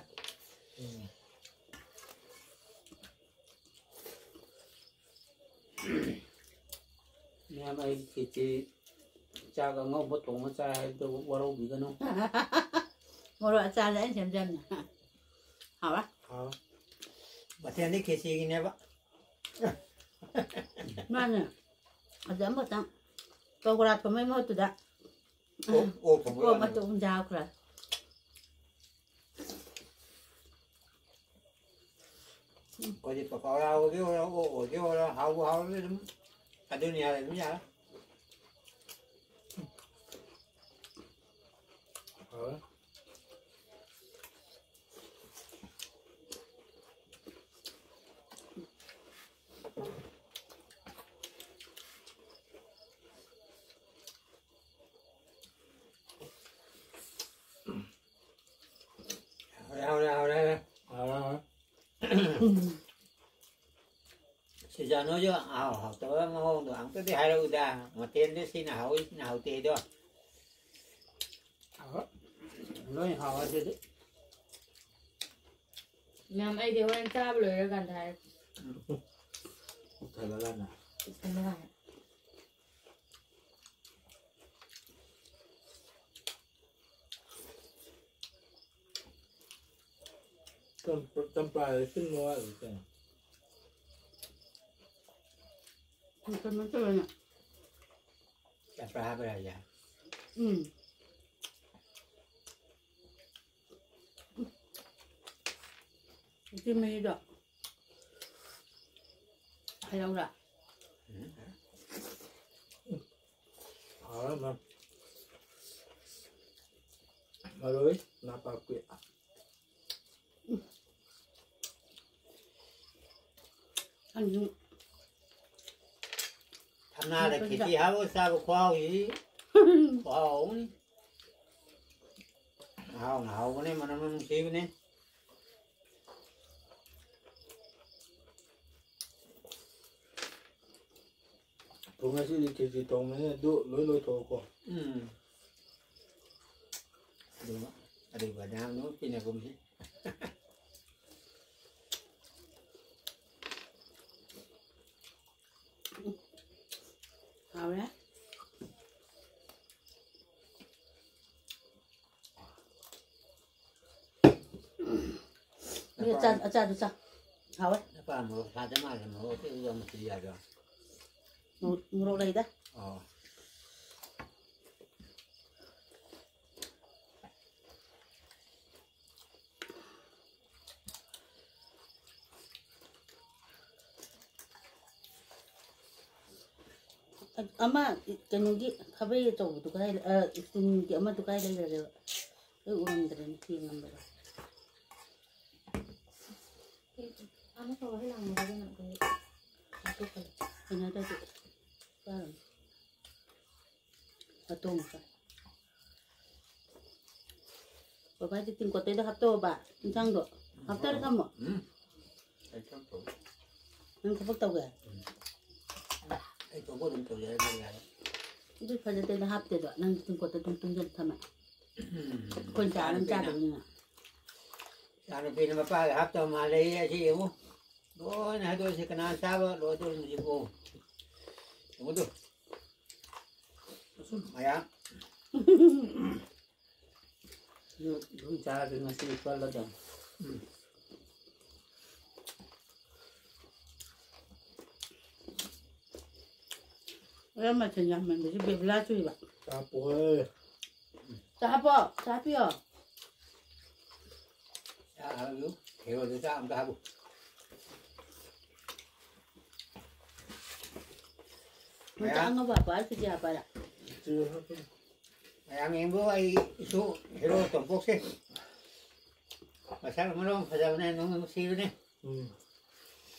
ꯎꯝ꯫ ꯃꯌꯥꯝ ꯑꯩ ꯈꯦꯆꯤ ꯆꯥꯛ ꯑꯉꯧꯕ ꯊꯣꯡꯉ ꯆꯥꯏ ꯍꯥꯏꯕꯗꯨ ꯋꯥꯔꯧꯕꯤꯒꯅꯨ꯫ ꯃꯣꯔꯣꯛ ꯑꯆꯥꯔꯁꯦ ꯑꯩꯅ ꯁꯦꯝꯖꯕꯅꯦ꯫ ꯍꯥꯎꯔꯦ꯫ ꯍꯥꯎ꯫ ꯃꯊꯦꯜꯗꯤ ꯈꯦꯆꯤꯒꯤꯅꯦꯕ꯫ ꯃꯥꯅꯦ꯫ ꯑꯗꯨ ꯑꯃꯈꯛꯇꯪ ꯄꯀꯣꯔꯥ ꯊꯣꯡꯕꯩ ꯃꯍꯨꯠꯇꯨꯗ ꯑꯣꯛ, ꯑꯣꯛ ꯊꯣꯡꯕ ꯑꯣꯛ ꯋꯥꯅꯤ꯫ ꯃꯇꯨꯝ ꯑꯃ ꯆꯥꯈ꯭ꯔꯦ꯫ ꯑꯩꯈꯣꯏꯗꯤ ꯄꯀꯧꯔꯥ ꯑꯣꯏꯒꯦ ꯑꯣꯏꯔꯣ, ꯑꯣꯛ ꯑꯣꯏꯒꯦ ꯑꯣꯏꯔꯣ, ꯍꯥꯎꯕꯨ ꯍꯥꯎꯔꯗꯤ ꯑꯗꯨꯝ ꯑꯗꯨꯅꯤ ꯍꯥꯏꯔ ꯑꯗꯨꯝ ꯌꯥꯔꯦ꯫ ꯍꯥꯎꯔꯦ꯫ ꯍꯥꯎꯔꯦ, ꯍꯥꯎꯔꯦ, ꯍꯥꯎꯔꯦ꯫ ꯍꯥꯎꯔꯦ, ꯍꯥꯎꯔꯦ꯫ ꯁꯤꯖꯥꯅꯣꯁꯨ ꯑꯍꯥꯎ ꯍꯥꯎꯇꯕ ꯃꯑꯣꯡꯗꯣ ꯑꯝꯇꯗꯤ ꯍꯥꯏꯔꯛꯎꯗ꯫ ꯃꯊꯦꯜꯗꯤ ꯁꯤꯅ ꯍꯥꯎꯏ, ꯁꯤꯅ ꯍꯥꯎꯇꯦꯗꯣ꯫ ꯍꯥꯎꯔꯦ꯫ ꯂꯣꯏ ꯍꯥꯎꯔꯦ ꯑꯗꯨꯗꯤ꯫ ꯃꯌꯥꯝ, ꯑꯩꯗꯤ ꯍꯣꯔꯦꯟ ꯆꯥꯕ ꯂꯣꯏꯔꯀꯥꯟꯗ ꯍꯥꯏꯔꯛꯀꯦ꯫ ꯄꯨꯊꯔꯀꯥꯟꯗ꯫ ꯄꯨꯊꯔꯀꯥꯟꯗ꯫ ꯆꯝꯄ꯭ꯔꯥ, ꯆꯝꯄ꯭ꯔꯥꯗꯤ ꯁꯤꯟꯕ ꯋꯥꯠꯂꯤ ꯀꯩꯅꯣ? ꯀꯩꯅꯣ ꯇꯧꯋꯦꯅꯦ꯫ ꯆꯝꯄ꯭ꯔꯥ ꯍꯥꯞꯄ ꯌꯥꯏꯌꯦ꯫ ꯎꯝ꯫ ꯎꯇꯤ ꯃꯍꯤꯗꯣ ꯍꯩꯔꯧꯔꯥ? ꯎꯝ꯫ ꯍꯥꯎꯔꯝꯃꯦ꯫ ꯃꯔꯣꯏ ꯅꯥꯄꯥꯛꯄꯤ꯫ ꯑꯗꯨ ꯊꯝꯅꯥꯗ ꯈꯦꯆꯤ ꯍꯥꯞꯄꯒ ꯆꯥꯕ ꯈꯨꯍꯥꯎꯁꯤ ꯈꯨꯍꯥꯎ ꯑꯃꯅꯤ꯫ ꯍꯥꯎꯅ ꯍꯥꯎꯕꯅꯦ, ꯃꯅꯝꯅ ꯅꯨꯡꯁꯤꯕꯅꯦ꯫ ꯉꯁꯤꯗꯤ ꯈꯦꯆꯤ ꯊꯣꯡꯕꯅꯤꯅ ꯑꯗꯨ ꯂꯣꯏ ꯂꯣꯏꯊꯣꯛꯑꯣꯀꯣ꯫ ꯎꯝ꯫ ꯑꯗꯨꯒ ꯑꯗꯨꯒ ꯅꯍꯥꯟ ꯑꯗꯨꯝ ꯄꯤꯅꯒꯨꯝꯁꯤ꯫ ꯍꯥꯎꯔꯦ꯫ ꯅꯣꯏ ꯑꯆꯥ-, ꯑꯆꯥꯗꯨ ꯆꯥ꯫ ꯍꯥꯎꯋꯦ꯫ ꯅꯄꯥ ꯃꯣꯔꯣꯛ ꯁꯥꯗ ꯃꯥꯜꯂꯦ, ꯃꯣꯔꯣꯛ ꯑꯇꯦꯛꯄꯗꯣ ꯑꯃꯨꯛ ꯊꯤ ꯌꯥꯗ꯭ꯔꯣ? ꯃꯣ-, ꯃꯣꯔꯣꯛ ꯂꯩꯗ꯫ ꯑꯣ꯫ ꯑꯃ ꯀꯩꯅꯣꯒꯤ ꯈꯥꯕꯩ ꯑꯆꯧꯕꯗꯨ ꯀꯗꯥꯏ ꯂꯩ-, ꯑ, ꯏꯁꯇꯤꯜꯒꯤ ꯑꯃꯗꯨ ꯀꯗꯥꯏ ꯂꯩꯈ꯭ꯔꯒꯦꯕ? ꯑꯩ ꯎꯔꯝꯗ꯭ꯔꯦꯅꯦ, ꯌꯦꯡꯉꯝꯕꯗ꯫ ꯑꯃ ꯇꯧꯔ ꯂꯥꯡꯕꯗ ꯅꯪ ꯀꯩꯅꯣ ꯍꯥꯞꯇꯣꯛꯈ꯭ꯔꯦ꯫ ꯀꯩꯅꯣ ꯇꯧꯗꯦ꯫ ꯆꯥꯔꯅꯤ꯫ ꯑꯇꯣꯡꯕ꯫ ꯕꯕꯥꯗꯤ ꯇꯤꯡꯀꯣꯠꯇꯩꯗ ꯍꯥꯞꯇꯣꯛꯑꯕ ꯏꯟꯁꯥꯡꯗꯣ? ꯍꯥꯞꯇꯔ ꯊꯝꯃꯣ꯫ ꯎꯝ꯫ ꯑꯩ ꯊꯕꯛ ꯇꯧ-, ꯅꯪ ꯊꯕꯛ ꯇꯧꯒꯦ? ꯎꯝ꯫ ꯑꯩ ꯊꯣꯛꯄ ꯑꯗꯨꯝ ꯇꯧꯖꯔꯒꯦ, ꯌꯥꯔꯦ꯫ ꯑꯗꯨ ꯐꯖꯗꯦꯗ ꯍꯥꯞꯇꯦꯗꯣ꯫ ꯅꯪ ꯇꯤꯡꯀꯣꯠꯇ ꯑꯗꯨꯝ ꯇꯨꯡꯁꯤꯜꯂ ꯊꯝꯃꯦ꯫ ꯎꯝ꯫ ꯑꯩꯈꯣꯏꯅ ꯆꯥꯔ ꯑꯗꯨꯝ ꯏꯆꯥꯅꯨꯄꯤꯅ, ꯆꯥꯗꯕꯅꯤꯅ꯫ ꯏꯆꯥꯅꯨꯄꯤꯅ ꯃꯄꯥꯒꯤ ꯍꯥꯞꯇꯕ ꯃꯥꯜꯂꯦ꯫ ꯑꯁꯤ ꯌꯦꯡꯉꯨ꯫ ꯂꯣꯏꯅ ꯍꯥꯏꯗꯣꯛꯑꯁꯤ꯫ ꯀꯅꯥ ꯆꯥꯕ ꯂꯣꯏꯗꯣꯔꯤꯅꯣ ꯁꯤꯕꯨ? ꯌꯦꯡꯉꯨꯗꯨ꯫ ꯃꯌꯥꯝ꯫ ꯑꯗꯨ ꯑꯗꯨꯝ ꯆꯥꯔꯒꯦ ꯉꯁꯤ ꯄꯜꯂꯗ꯫ ꯎꯝ꯫ ꯃꯔꯝ ꯃꯊꯦꯜ ꯌꯥꯝꯃꯟꯕꯁꯤ ꯕꯦꯕꯨꯂꯥ ꯆꯨꯏꯕ꯫ ꯆꯥꯄꯣꯍꯦ꯫ ꯆꯥ ꯍꯥꯞꯄꯣ, ꯆꯥ ꯍꯥꯞꯄꯤꯌꯣ꯫ ꯆꯥ ꯍꯥꯞꯄꯤꯌꯨ꯫ ꯍꯦꯔꯣꯗ ꯆꯥ ꯑꯝꯇ ꯍꯥꯞꯄꯨ꯫ ꯃꯆꯥ ꯃꯌꯥꯝ꯫ ꯑꯉꯧꯕ ꯍꯥꯞꯄ, ꯍꯥꯏꯁꯤꯗꯤ ꯍꯥꯞꯄꯔ? ꯆꯨ ꯍꯥꯞꯄꯨ꯫ ꯃꯌꯥꯝ ꯌꯦꯡꯕꯨ, ꯑꯩ ꯏꯁꯨ ꯍꯦꯔꯣ ꯇꯣꯝꯄꯣꯛꯁꯦ꯫ ꯃꯁꯛ ꯃꯔꯣꯟ ꯐꯖꯕꯅꯦ, ꯅꯨꯡ ꯅꯨꯡꯁꯤꯕꯅꯦ꯫ ꯎꯝ꯫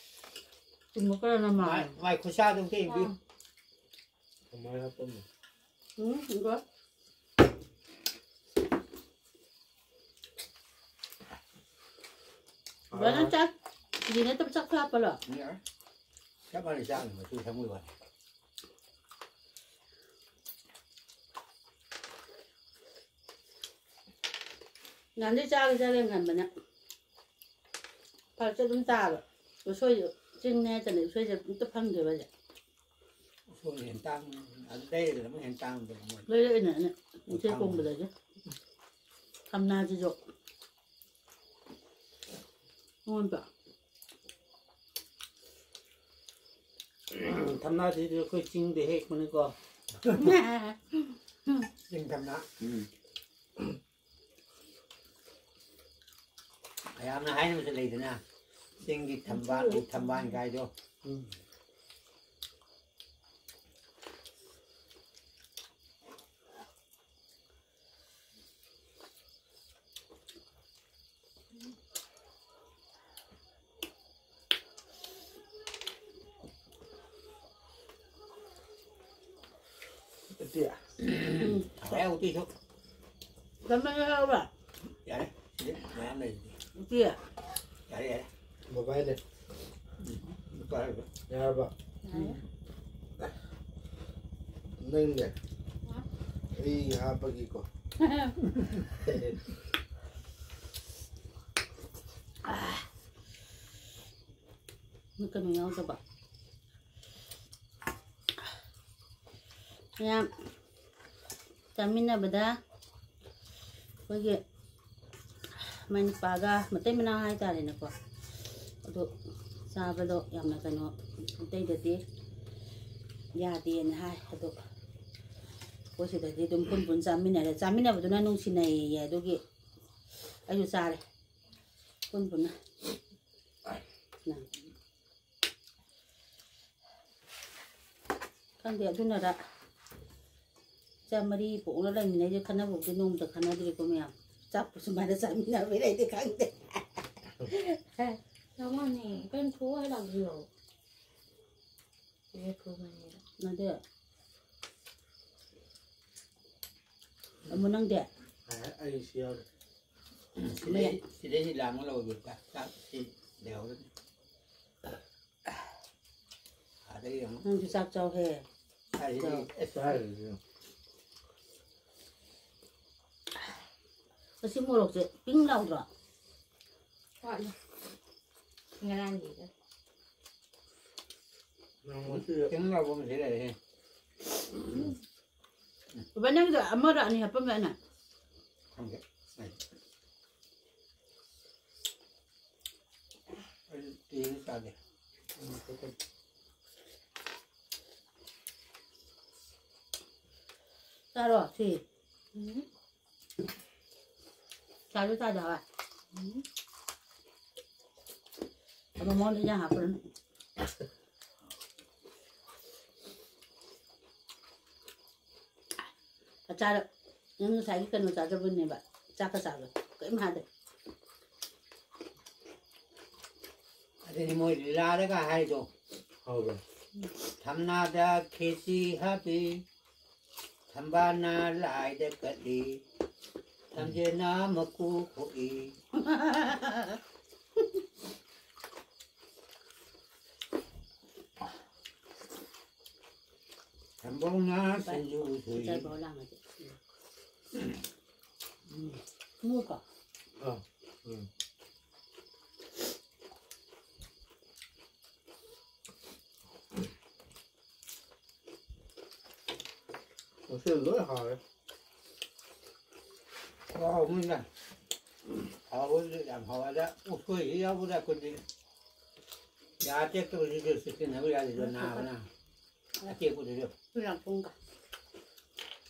ꯀꯨꯝꯕ ꯈꯔꯅ ꯃꯥꯜꯂꯦ꯫ ꯃꯥꯏ, ꯃꯥꯏ ꯈꯨꯠꯁꯥꯗꯣ ꯑꯝꯇ ꯌꯦꯡꯕꯤꯌꯨ꯫ ꯀꯃꯥꯏ ꯍꯥꯞꯄꯝꯃꯤ? ꯎꯝ, ꯏꯕꯣ꯫ ꯕꯣ, ꯅꯪ ꯆꯥꯛ ꯁꯤꯗꯤ ꯅꯠꯇꯕ ꯆꯥꯛ ꯍꯥꯞꯄꯂꯣ? ꯌꯥꯔꯦ꯫ ꯆꯞ ꯃꯥꯟꯅꯩ, ꯆꯥꯛꯅꯤ ꯃꯆꯨ ꯁꯪꯕꯩ ꯋꯥꯅꯤ꯫ ꯅꯍꯥꯟꯗꯩ ꯆꯥꯒꯦ ꯆꯥꯒꯦ ꯉꯟꯕꯅꯦ꯫ ꯐꯔꯛꯁꯦ ꯑꯗꯨꯝ ꯇꯥꯕ꯫ ꯎꯁꯣꯏꯁꯨ ꯆꯤꯡꯅꯦ ꯍꯥꯏꯇꯅ ꯎꯁꯣꯏꯁꯦ ꯑꯝꯇ ꯐꯪꯗꯦꯕ ꯍꯧꯖꯤꯛ꯫ ꯎꯁꯣꯏ ꯍꯦꯟ ꯇꯥꯡ-, ꯑꯗꯨ ꯂꯩꯔꯒꯅ ꯑꯃꯨꯛ ꯍꯦꯟ ꯇꯥꯡꯗꯕ ꯃꯣꯏ꯫ ꯂꯩꯔꯛꯏꯅꯦ ꯑꯩꯅ ꯏꯆꯦ ꯎꯁꯣꯏ ꯀꯣꯡꯕꯗꯒꯤ꯫ ꯊꯝꯅꯥꯁꯤꯁꯨ꯫ ꯑꯣꯟꯕ꯫ ꯊꯝꯅꯥꯁꯤꯗꯤ ꯑꯩꯈꯣꯏ ꯆꯤꯡꯗ ꯍꯦꯛꯄꯅꯤꯀꯣ꯫ ꯆꯤꯡ ꯊꯝꯅꯥ꯫ ꯎꯝ꯫ ꯃꯌꯥꯝꯅ ꯍꯥꯏꯅꯕꯁꯨ ꯂꯩꯗꯅ, ꯆꯤꯡꯒꯤ ꯊꯝꯕꯥꯜ, ꯎ ꯊꯝꯕꯥꯜ ꯀꯥꯏꯗꯣ꯫ ꯎꯝ꯫ ꯎꯇꯤ꯫ ꯎꯝ꯫ ꯍꯥꯎꯔꯦ ꯎꯇꯤꯁꯨ꯫ ꯀꯃꯥꯏꯅ ꯌꯥꯎꯕ? ꯌꯥꯔꯦ꯫ ꯁꯤꯗꯤ ꯃꯌꯥꯝ ꯂꯩꯔꯤꯁꯤꯗꯤ꯫ ꯎꯇꯤ? ꯌꯥꯔꯦ, ꯌꯥꯔꯦ꯫ ꯕꯕꯥꯏꯅꯦ꯫ ꯎꯝ꯫ ꯅꯨꯄꯥ ꯍꯥꯏꯕ꯫ ꯌꯥꯔꯕ? ꯌꯥꯔꯦ꯫ ꯅꯪꯅꯦ꯫ ꯍꯥ? ꯑꯩ ꯍꯥꯞꯄꯒꯤꯀꯣ꯫ ꯀꯩꯅꯣ ꯌꯥꯎꯗꯕ꯫ ꯃꯌꯥꯝ ꯆꯥꯃꯤꯟꯅꯕꯗ ꯑꯩꯈꯣꯏꯒꯤ ꯃꯥꯏ ꯅꯨꯄꯥꯒ ꯃꯇꯩ ꯃꯅꯥꯎ ꯍꯥꯏꯇꯥꯔꯦꯅꯦꯀꯣ, ꯑꯗꯨ ꯆꯥꯕꯗꯣ ꯌꯥꯝꯅ ꯀꯩꯅꯣ, ꯑꯇꯩꯗꯗꯤ ꯌꯥꯗꯦꯅ ꯍꯥꯏ꯫ ꯑꯗꯣ ꯑꯩꯈꯣꯏ ꯁꯤꯗꯗꯤ ꯑꯗꯨꯝ ꯄꯨꯟ ꯄꯨꯟ ꯆꯥꯃꯤꯟꯅꯔꯦ꯫ ꯆꯥꯃꯤꯟꯅꯕꯗꯨꯅ ꯅꯨꯡꯁꯤꯅꯩꯌꯦ꯫ ꯑꯗꯨꯒꯤ ꯑꯩꯁꯨ ꯆꯥꯔꯦ ꯄꯨꯟ ꯄꯨꯟꯅ꯫ ꯅꯪ ꯈꯪꯗꯦ, ꯑꯗꯨꯅꯔ ꯏꯆꯥ ꯃꯔꯤ ꯄꯣꯛꯅ ꯂꯩꯃꯤꯟꯅꯩꯁꯦ, ꯈꯟꯅꯕꯕꯨꯗꯤ ꯅꯣꯡꯃꯇ ꯈꯟꯅꯗ꯭ꯔꯤꯀꯣ ꯃꯌꯥꯝ꯫ ꯆꯥꯛꯄꯨ ꯁꯨꯃꯥꯏꯅ ꯆꯥꯃꯤꯟꯅꯕꯩꯔꯗꯤ ꯈꯪꯗꯦ꯫ ꯆꯞ ꯃꯥꯟꯅꯩ꯫ ꯀꯩꯅꯣ ꯊꯣꯛꯑꯣ ꯍꯥꯏ ꯂꯥꯛꯄꯤꯌꯣ꯫ ꯁꯤꯁꯦ ꯊꯨꯕꯅꯦꯕ꯫ ꯅꯗꯦ꯫ ꯑꯃꯨ ꯅꯪꯗꯦ? ꯑꯩ ꯁꯤ ꯌꯥꯎꯔꯦ꯫ ꯁꯤꯗꯩ, ꯁꯤꯗꯩ ꯁꯤ ꯂꯥꯡꯕ ꯂꯧꯔꯣ꯫ ꯆꯥꯛ, ꯆꯥꯛ ꯁꯤ ꯂꯩꯍꯧꯔꯅꯤ꯫ ꯑꯗꯩ ꯑꯃꯨꯛ ꯅꯪꯁꯨ ꯆꯥꯛ ꯆꯥꯎꯍꯦ꯫ ꯀꯥꯏꯗꯒꯤ ꯆꯥꯎ꯫ ꯑꯁ ꯍꯥꯏꯔꯤꯁꯦ꯫ ꯑꯁꯤ ꯃꯣꯔꯣꯛꯁꯦ ꯄꯤꯡ ꯂꯥꯎꯗ꯭ꯔꯣ? ꯋꯥꯠꯂꯤ꯫ ꯉꯔꯥꯡꯒꯤꯗ꯫ ꯅꯪ ꯉꯁꯤ ꯄꯤꯡ ꯂꯥꯎꯕ ꯑꯃ ꯁꯤ ꯂꯩꯔꯦꯍꯦ꯫ ꯕꯕꯥ, ꯅꯪꯒꯤꯗꯣ ꯑꯃꯔ ꯑꯅꯤ ꯍꯥꯞꯄꯝꯃꯦ ꯑꯩꯅ? ꯈꯪꯗꯦ꯫ ꯑꯩ꯫ ꯇꯦꯁ ꯆꯥꯗꯦ꯫ ꯆꯥꯔꯣ ꯁꯤ꯫ ꯎꯝ꯫ ꯆꯥꯁꯨ ꯆꯥꯗꯦ ꯍꯋꯥꯏ꯫ ꯎꯝ꯫ ꯑꯗꯣ ꯃꯉꯣꯟꯗ ꯏꯟꯖꯥꯡ ꯍꯥꯞꯄꯨꯔꯅꯨ꯫ ꯑꯆꯥꯔ ꯅꯪ ꯉꯁꯥꯏꯒꯤ ꯀꯩꯅꯣ ꯆꯥꯖꯕꯅꯦꯕ, ꯆꯥꯛꯀ ꯆꯥꯕ ꯀꯔꯤꯝ ꯍꯥꯏꯗꯦ꯫ ꯑꯗꯨꯅꯤ ꯃꯣꯏ ꯂꯤꯂꯥꯗꯒ ꯍꯥꯏꯗꯣ꯫ ꯍꯧꯔꯦ꯫ ꯊꯝꯅꯥꯗ ꯈꯦꯆꯤ ꯍꯥꯞꯄꯤ, ꯊꯝꯕꯥꯜꯅ ꯂꯥꯏꯗ ꯀꯠꯂꯤ, ꯊꯝꯖꯦꯟꯅ ꯃꯀꯨ ꯈꯣꯛꯏ꯫ ꯊꯝꯕꯧꯅ ꯁꯤꯡꯖꯨ ꯁꯨꯏ꯫ ꯆꯠꯄ ꯂꯥꯡꯉꯗꯤ꯫ ꯎꯝ꯫ ꯎꯝ꯫ ꯈꯣꯡꯎꯞꯀ꯫ ꯑꯥ꯫ ꯎꯝ꯫ ꯉꯁꯤ ꯂꯣꯏ ꯍꯥꯎꯔꯦ꯫ ꯍꯥꯎꯕꯅꯤꯅ꯫ ꯍꯥꯎꯕꯗꯤ ꯌꯥꯝ ꯍꯥꯎꯋꯦꯗ꯫ ꯎꯁꯣꯏꯁꯤ ꯌꯥꯎꯕꯗ ꯑꯩꯈꯣꯏꯗꯤ ꯌꯥ ꯇꯦꯛꯇꯕꯁꯤꯁꯨ ꯁꯤꯖꯤꯟꯅꯕ ꯌꯥꯗꯦꯗꯣ, ꯅꯥꯕꯅ꯫ ꯑꯇꯦꯛꯄꯗꯨꯁꯨ꯫ ꯆꯨꯖꯥꯛ ꯊꯣꯡꯒ꯫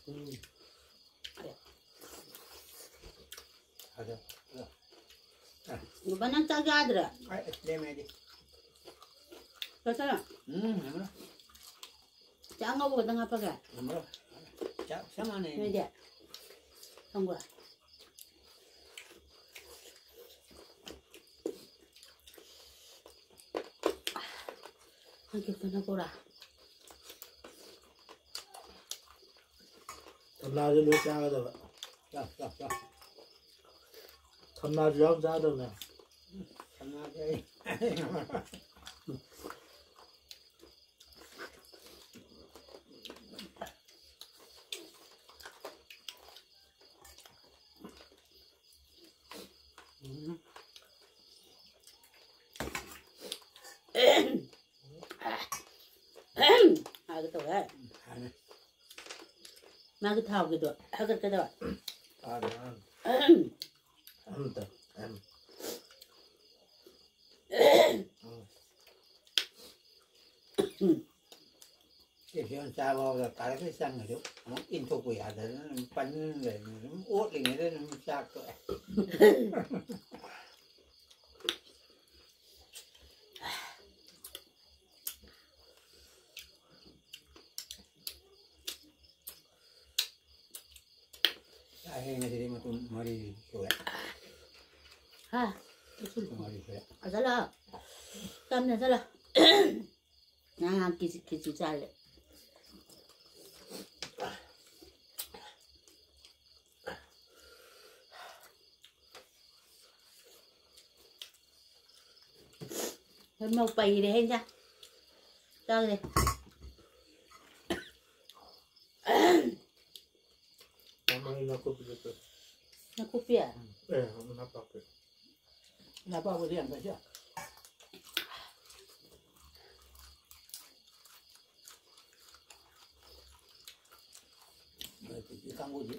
ꯎꯝ꯫ ꯑꯗꯣ, ꯑꯗꯣ꯫ ꯕꯕꯥ, ꯅꯪ ꯆꯥꯛ ꯆꯥꯗ꯭ꯔꯦ? ꯑꯩ ꯑꯁ ꯂꯦꯝꯃꯦ ꯑꯩꯗꯤ꯫ ꯆꯥꯁꯜꯂꯣ꯫ ꯎꯝ, ꯉꯝꯃꯔꯣꯏ꯫ ꯆꯥꯛ ꯑꯉꯧꯕ ꯈꯛꯇꯪ ꯍꯥꯞꯄꯒꯦ? ꯉꯝꯃꯔꯣꯏ꯫ ꯆꯥꯛ ꯆꯞ ꯃꯥꯟꯅꯩ꯫ ꯅꯣꯏꯗꯤ? ꯊꯝꯈ꯭ꯔꯣ꯫ ꯍꯪꯀꯤꯠꯇꯅ ꯄꯨꯔꯥ꯫ ꯊꯝꯅꯥꯁꯨ ꯂꯣꯏ ꯆꯥꯒꯗꯕ꯫ ꯆꯥ, ꯆꯥ, ꯆꯥ꯫ ꯊꯝꯅꯥꯁꯨ ꯌꯥꯎ ꯆꯥꯒꯗꯕꯅꯦ꯫ ꯊꯝꯅꯥꯁꯦ ꯑꯩ ꯎꯝ꯫ ꯍꯥꯏꯒꯦ ꯇꯧꯋꯦ꯫ ꯍꯥꯏꯔꯦ꯫ ꯃꯥꯒꯤ ꯊꯥꯎꯒꯤꯗꯣ ꯍꯥꯏꯒꯠꯀꯦ ꯇꯧꯋꯦ꯫ ꯇꯥꯗꯦ, ꯇꯥꯗꯦ꯫ ꯑꯝꯇ, ꯑꯝ꯫ ꯎꯝ꯫ ꯀꯦꯞꯁꯨꯜ ꯆꯥꯕ ꯍꯧꯔꯒ ꯀꯥꯔꯛꯇ ꯆꯪꯉꯁꯨ ꯑꯃꯨꯛ ꯏꯟꯊꯣꯛꯄ ꯌꯥꯗꯗꯅ ꯑꯗꯨꯝ ꯄꯟ ꯂꯩꯔꯝꯃꯦ꯫ ꯑꯗꯨꯝ ꯑꯣꯠꯂꯤꯉꯩꯗ ꯑꯗꯨꯝ ꯆꯥꯛ ꯇꯣꯛꯑꯦ꯫ ꯆꯥꯛꯁꯦ ꯉꯁꯤꯗꯤ ꯃꯇꯨꯝ ꯃꯔꯤ ꯁꯨꯔꯦ꯫ ꯍꯥ? ꯃꯇꯨꯝ ꯃꯔꯤ ꯁꯨꯔꯦ꯫ ꯆꯠꯂꯣ꯫ ꯇꯝꯅ ꯆꯠꯂꯣ꯫ ꯉꯥ ꯀꯦꯖꯤ ꯀꯦꯖꯤ ꯆꯥꯔꯦ꯫ ꯍꯣꯏ, ꯃꯧ ꯄꯩꯔꯦ ꯍꯦ ꯏꯟꯖꯥꯡ꯫ ꯆꯥꯒꯦ꯫ ꯃꯃꯥꯡꯒꯤ ꯅꯥꯀꯨꯞꯄꯤꯗꯨꯁꯨ꯫ ꯅꯥꯀꯨꯞꯄꯤ? ꯑꯦ, ꯅꯄꯥꯛꯄꯤ꯫ ꯅꯄꯥꯛꯄꯤꯗꯤ ꯌꯥꯝ ꯐꯩ꯫ ꯃꯣꯏ ꯀꯨꯀꯤ ꯀꯥꯡꯕꯨꯗꯤ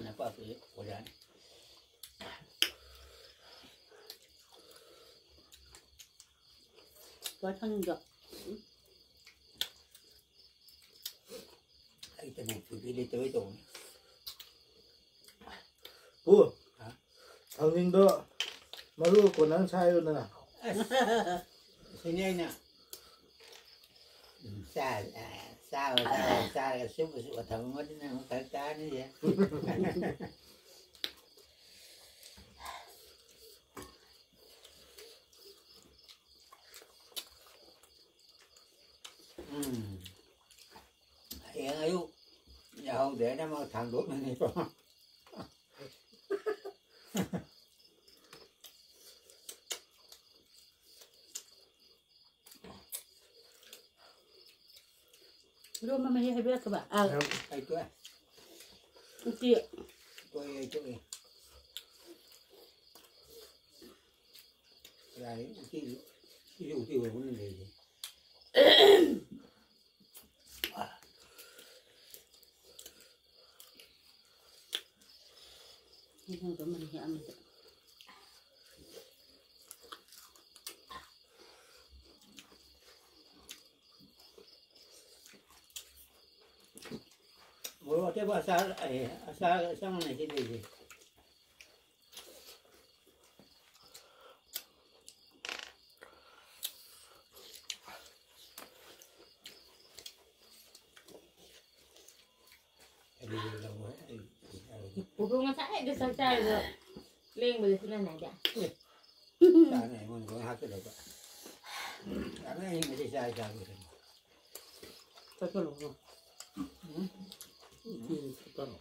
ꯅꯄꯥꯛꯄꯤ ꯑꯣꯖꯥꯅꯤ꯫ ꯋꯥꯊꯪꯗꯣ꯫ ꯑꯩ ꯇꯅꯦ ꯀꯨꯀꯤ ꯂꯩꯇꯕꯩ ꯇꯧꯕꯅꯤ꯫ ꯄꯨ, ꯍꯥ? ꯊꯥꯡꯖꯤꯡꯗꯣ ꯃꯔꯨ ꯀꯣꯟꯅ ꯁꯥꯏꯌꯨꯗꯅ꯫ ꯑꯁ, ꯁꯤꯅꯤ ꯑꯩꯅ ꯆꯥ-, ꯑ, ꯆꯥꯕ, ꯆꯥꯕ, ꯆꯥꯔꯒ ꯁꯨꯞꯄ ꯁꯨꯞꯄ ꯊꯝꯃꯝꯃꯗꯤ ꯅꯪ ꯑꯃꯨꯛ ꯐꯔꯛ ꯇꯥꯔꯅꯤꯁꯦ꯫ ꯎꯝ꯫ ꯍꯌꯦꯡ ꯑꯌꯨꯛ ꯌꯥꯍꯧꯗ꯭ꯔꯦꯅ ꯑꯃ ꯊꯥꯡꯗꯣꯛꯅꯅꯤꯀꯣ꯫ ꯏꯔꯣꯝꯕ ꯃꯍꯤ ꯍꯩꯕꯤꯔꯛꯀꯕ? ꯑꯥ꯫ ꯌꯥꯝ ꯑꯩ ꯇꯣꯛꯑꯦ꯫ ꯎꯇꯤ꯫ ꯇꯣꯛꯑꯦ, ꯑꯩ ꯇꯣꯛꯑꯦ꯫ ꯀꯗꯥꯏꯗꯒꯤ ꯎꯇꯤꯁꯨ, ꯁꯤꯁꯨ ꯎꯇꯤ ꯑꯣꯏꯔꯕꯅ ꯂꯩꯔꯤ꯫ ꯏꯟꯖꯥꯡꯗꯣ ꯃꯍꯤ ꯍꯦꯛ ꯑꯃꯗ꯫ ꯑꯆꯥꯔ, ꯑꯦ, ꯑꯆꯥꯔ ꯑꯆꯪꯕꯅꯦ ꯁꯤ ꯂꯩꯁꯦ꯫ ꯑꯗꯨꯗꯤ ꯂꯧꯔꯣꯏ, ꯑꯩ ꯄꯨꯄꯨ ꯉꯁꯥꯏꯗ ꯆꯥꯛ ꯆꯥꯔꯤꯗꯣ ꯂꯦꯡꯕꯗ ꯁꯤꯅꯅꯦ ꯍꯥꯏꯗꯤ꯫ ꯆꯥꯅꯤ ꯑꯩꯉꯣꯟꯗ ꯂꯣꯏ ꯍꯥꯞꯆꯤꯜꯂꯒ꯫ ꯆꯥꯅꯤ ꯑꯩ ꯉꯁꯤ ꯆꯥꯏ ꯆꯥꯕ ꯈꯨꯗꯤꯡꯃꯛ꯫ ꯆꯠꯁꯜꯂꯨ꯫ ꯎꯝ? ꯎꯝ, ꯆꯠꯁꯜꯂꯨ꯫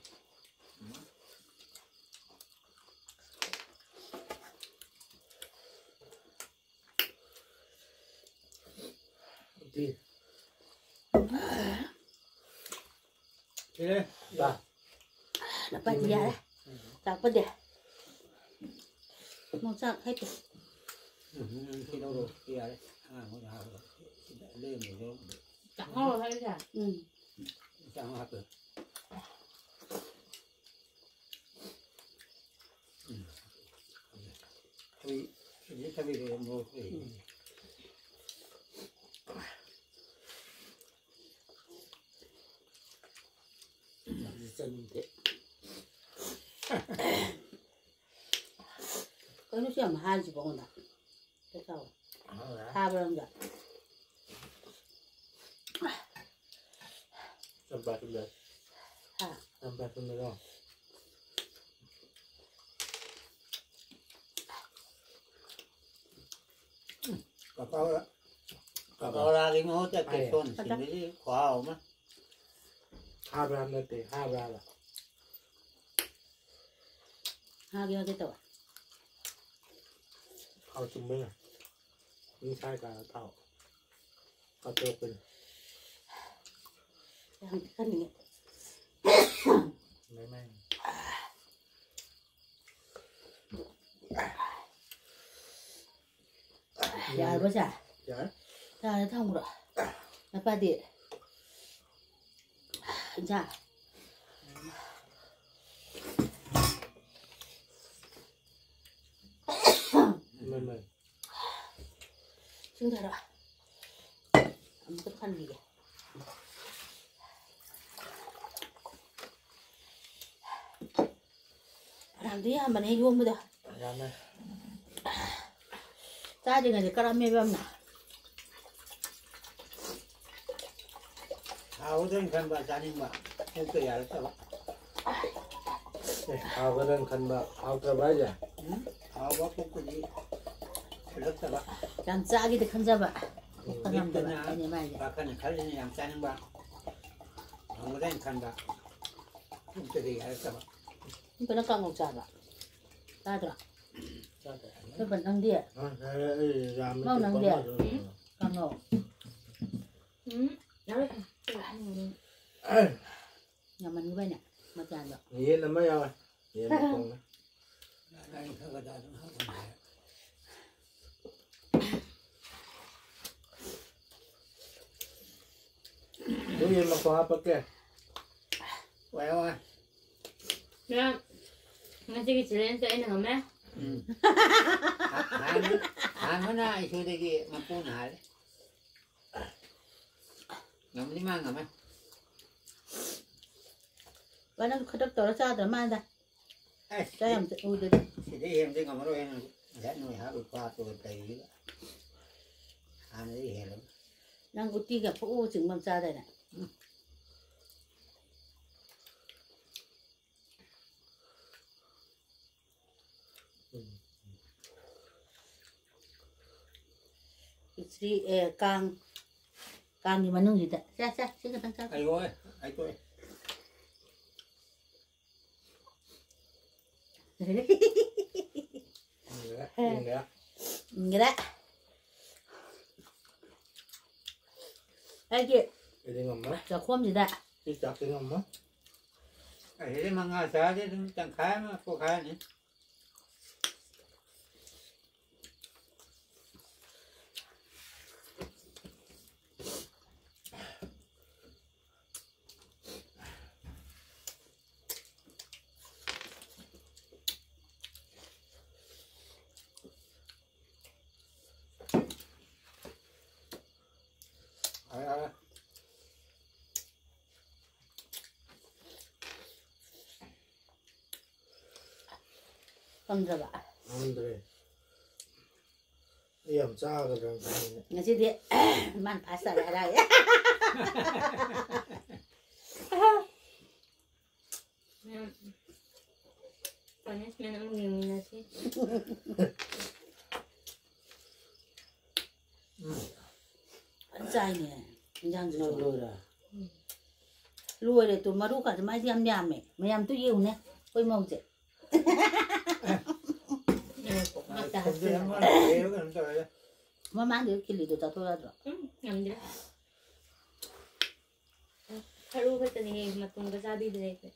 ꯎꯇꯤ꯫ ꯁꯤꯔꯦ꯫ ꯆꯥ꯫ ꯂꯨꯄꯥꯗꯤ ꯌꯥꯔꯦ꯫ ꯆꯥꯛꯄꯗꯤ꯫ ꯃꯣꯡꯆꯥꯛ ꯍꯩꯇꯦ꯫ ꯎꯝ, ꯁꯤ ꯂꯧꯔꯣ꯫ ꯁꯤ ꯌꯥꯔꯦ꯫ ꯑꯉꯥꯡ ꯍꯣꯏꯅ ꯍꯥꯞꯄꯗꯣ꯫ ꯁꯤꯗ ꯂꯦꯝꯕꯗꯣ꯫ ꯆꯥꯛꯍꯥꯎ ꯍꯥꯏꯔꯤꯁꯦ? ꯎꯝ꯫ ꯆꯥꯛꯍꯥꯎ ꯍꯥꯞꯄꯦ꯫ ꯎꯝ꯫ ꯊꯕꯤ, ꯍꯧꯖꯤꯛ ꯊꯕꯤꯗꯣ ꯌꯥꯝ ꯃꯣꯔꯣꯛ ꯂꯩ꯫ ꯎꯝ꯫ ꯌꯥꯝꯗꯤ ꯆꯥꯅꯤꯡꯗꯦ꯫ ꯀꯩꯅꯣ ꯁꯤ ꯌꯥꯝ ꯍꯥꯔꯤꯁꯤꯕꯣ ꯑꯩꯉꯣꯟꯗ? ꯆꯠꯈ꯭ꯔꯕ? ꯍꯥꯎꯔꯦ꯫ ꯍꯥꯕ꯭ꯔꯥ ꯅꯪꯁꯨ? ꯆꯝꯄ꯭ꯔꯥ ꯊꯨꯝꯖꯥꯏ꯫ ꯍꯥ? ꯆꯝꯄ꯭ꯔꯥ ꯊꯨꯝꯖꯥꯏꯔꯣ? ꯀꯀꯥ ꯍꯣꯏ, ꯀꯀꯥ ꯍꯣꯏꯒꯤ ꯃꯍꯨꯠꯇ ꯀꯦꯁꯣꯟ ꯁꯤꯟꯕꯁꯤ ꯈꯨꯍꯥꯎ ꯑꯃ꯫ ꯍꯥꯕ꯭ꯔꯥ ꯅꯠꯇꯦ, ꯍꯥꯕ꯭ꯔꯥ ꯍꯥꯏꯕ꯫ ꯍꯥꯒꯦ ꯍꯥꯒꯦ ꯇꯧꯋꯦ꯫ ꯊꯥꯎ ꯆꯨꯝꯕꯩꯅꯦ꯫ ꯃꯤ ꯁꯥꯏ ꯀꯥꯟꯗ ꯊꯥꯎ ꯀꯥꯞꯊꯣꯔꯛꯄꯩꯅꯦ꯫ ꯌꯥꯝ ꯀꯟꯅꯤ꯫ ꯃꯩ ꯃꯩ꯫ ꯌꯥꯔꯕꯣ ꯁꯦ? ꯌꯥꯔꯦ꯫ ꯌꯥꯔꯦ, ꯊꯝꯈ꯭ꯔꯣ꯫ ꯅꯄꯥꯗꯤ? ꯏꯟꯖꯥꯡ꯫ ꯃꯩ ꯃꯩ꯫ ꯏꯁꯤꯡ ꯊꯥꯔꯛꯑꯣ꯫ ꯑꯃꯨꯛꯇ ꯊꯥꯟꯕꯤꯒꯦ꯫ ꯌꯥꯝꯗꯤ ꯌꯥꯝꯕꯅꯦ ꯌꯣꯝꯕꯗꯣ꯫ ꯌꯥꯝꯃꯦ꯫ ꯆꯥꯗ꯭ꯔꯤꯉꯩꯗ ꯀꯔꯝꯃꯦꯕ ꯌꯥꯝꯅ꯫ ꯍꯥꯎꯒꯗ꯭ꯔꯅ ꯈꯟꯕ ꯆꯥꯅꯤꯡꯕ, ꯄꯨꯛꯇ ꯌꯥꯔꯛꯇꯕ꯫ ꯑꯦ, ꯍꯥꯎꯒꯗ꯭ꯔꯅ ꯈꯟꯕ, ꯍꯥꯎꯇ꯭ꯔꯕ ꯍꯥꯏꯁꯦ? ꯎꯝ, ꯍꯥꯎꯕ ꯄꯨꯛꯇꯗꯤ ꯊꯤꯜꯂꯛꯇꯕ꯫ ꯌꯥꯝ ꯆꯥꯒꯦꯗꯤ ꯈꯟꯖꯕ, ꯎꯝ, ꯄꯨꯛꯇ ꯉꯝꯗꯕ ꯃꯤꯠꯇꯅ ꯍꯥꯏꯅꯦ ꯃꯥꯏꯁꯦ꯫ ꯋꯥꯈꯜꯅ ꯈꯜꯂꯤꯅ ꯌꯥꯝ ꯆꯥꯅꯤꯡꯕ, ꯍꯥꯎꯒꯗ꯭ꯔꯅ ꯈꯟꯕ, ꯄꯨꯛꯇꯗꯤ ꯌꯥꯔꯛꯇꯕ꯫ ꯅꯪ ꯀꯥꯡꯉꯧ ꯆꯥꯕ? ꯆꯥꯗ꯭ꯔꯣ? ꯆꯥꯗꯦ꯫ ꯑꯩꯈꯣꯏ ꯕꯟ ꯅꯪꯗꯤ? ꯑ, ꯌꯥꯔꯦ, ꯑꯩ ꯌꯥꯝꯃꯦ, ꯃꯧ ꯅꯪꯗꯤ? ꯇꯦꯛꯄ ꯑꯃ ꯑꯗꯨꯝ꯫ ꯀꯥꯡꯉꯧ? ꯎꯝ, ꯌꯥꯔꯦ꯫ ꯌꯥꯝꯃꯟꯈꯤꯕꯩꯅꯦ ꯃꯆꯥꯗꯣ꯫ ꯌꯦꯟ ꯑꯃ ꯌꯥꯎꯔꯦ꯫ ꯌꯦꯟ ꯃꯈꯣꯡꯅꯦ꯫ ꯑꯗꯨ ꯌꯦꯟ ꯃꯈꯣꯡ ꯍꯥꯞꯄꯛꯀꯦ꯫ ꯋꯥꯏ, ꯋꯥꯏ꯫ ꯅꯪ ꯉꯁꯤꯒꯤ challenge ꯑꯩꯅ ꯉꯝꯃꯦ꯫ ꯎꯝ꯫ ꯍꯥꯟꯅ, ꯍꯥꯟꯅꯅ ꯑꯩꯁꯨꯗꯒꯤ ꯃꯄꯨꯅ ꯍꯥꯜꯂꯦ꯫ ꯉꯝꯗꯤ ꯃꯥ ꯉꯝꯃꯦ꯫ ꯚꯥꯏ, ꯅꯪ ꯈꯗ꯭ꯔꯛ ꯇꯧꯔ ꯆꯥꯗ꯭ꯔ ꯃꯥꯜꯂꯦꯗ꯫ ꯑꯁ, ꯆꯥ ꯌꯥꯝ ꯎꯗꯦꯗ꯫ ꯁꯤꯗꯩ ꯍꯦꯟꯕꯗꯤ ꯉꯝꯃꯔꯣꯏ ꯅꯪ꯫ ꯉꯁꯥꯏ ꯅꯣꯏ ꯍꯥꯞꯄꯤ ꯈꯨꯍꯥꯞꯇꯨꯒ ꯂꯩꯔꯤꯕ꯫ ꯍꯥꯟꯅꯗꯤ ꯍꯦꯜꯂꯝꯃꯦ꯫ ꯅꯪ ꯎꯇꯤꯒ ꯐꯨ ꯆꯤꯡꯕ ꯑꯃ ꯆꯥꯗꯥꯏꯅꯦ? ꯎꯝ꯫ ꯏꯆꯦ, ꯑꯦ, ꯀꯥꯡ, ꯀꯥꯡꯒꯤ ꯃꯅꯨꯡꯁꯤꯗ꯫ ꯁꯦ, ꯁꯦ, ꯁꯤ ꯈꯛꯇꯪ ꯆꯥ꯫ ꯑꯩ ꯂꯣꯏꯔꯦ, ꯑꯩ ꯇꯣꯛꯑꯦ꯫ ꯏꯪꯒ꯭ꯔꯦ, ꯏꯪꯒ꯭ꯔꯦ꯫ ꯏꯪꯒ꯭ꯔꯦ꯫ ꯑꯩꯒꯤ ꯑꯩꯗꯤ ꯉꯝꯃꯣꯏ꯫ ꯆꯥꯛꯈꯣꯝꯁꯤꯗ꯫ ꯁꯤ ꯆꯥꯛꯇꯤ ꯉꯝꯃꯣꯏ꯫ ꯑꯁꯤꯗꯤ ꯃꯉꯥ ꯆꯥꯔꯗꯤ ꯑꯗꯨꯝ ꯇꯪꯈꯥꯏ ꯑꯃ ꯄꯣꯛꯈꯥꯏꯔꯅꯤ꯫ ꯌꯥꯔꯦ, ꯌꯥꯔꯦ꯫ ꯐꯪꯗ꯭ꯔꯕ? ꯉꯝꯗ꯭ꯔꯦ꯫ ꯑꯩ ꯌꯥꯝ ꯆꯥꯒꯗ꯭ꯔꯅ ꯈꯜꯂꯤꯅꯦ꯫ ꯉꯁꯤꯗꯤ ꯏꯃꯥꯅ ꯐꯥꯁ ꯇꯥꯔꯦ ꯍꯥꯏꯔꯛꯑꯦ꯫ ꯄꯅꯤꯁꯃꯦꯟ ꯑꯃꯨꯛ ꯌꯦꯡꯃꯤꯟꯅꯁꯤ꯫ ꯐꯖꯅ ꯆꯥꯏꯅꯦ ꯏꯟꯖꯥꯡꯁꯤꯁꯨ꯫ ꯅꯪ ꯂꯣꯏꯔꯦ꯫ ꯂꯣꯏꯔꯦ ꯇꯨ, ꯃꯔꯨ ꯀꯥꯁꯦ ꯃꯥꯏꯁꯦ ꯌꯥꯝ ꯌꯥꯝꯃꯦ꯫ ꯃꯌꯥꯝ ꯇꯨ ꯌꯦꯡꯉꯨꯅꯦ ꯑꯩꯈꯣꯏ ꯃꯧꯁꯦ꯫ ꯉꯥꯏꯈꯣ, ꯉꯥꯛꯇ ꯈꯪꯗꯦ, ꯍꯥꯞꯆꯤꯜꯂꯒ꯫ ꯑꯃ ꯂꯩꯔ ꯀꯩꯅꯣꯝ ꯇꯧꯔꯦ꯫ ꯃꯃꯥꯡꯗ ꯀꯤꯂꯤꯗꯣ ꯆꯥꯊꯣꯛ ꯌꯥꯗ꯭ꯔꯣ? ꯎꯝ, ꯉꯝꯗ꯭ꯔꯦ꯫ ꯁꯔꯨ ꯈꯛꯇꯅꯤꯍꯦ, ꯃꯇꯣꯡꯒ ꯆꯥꯕꯤꯗ꯭ꯔꯦ ꯑꯩꯈꯣꯏ꯫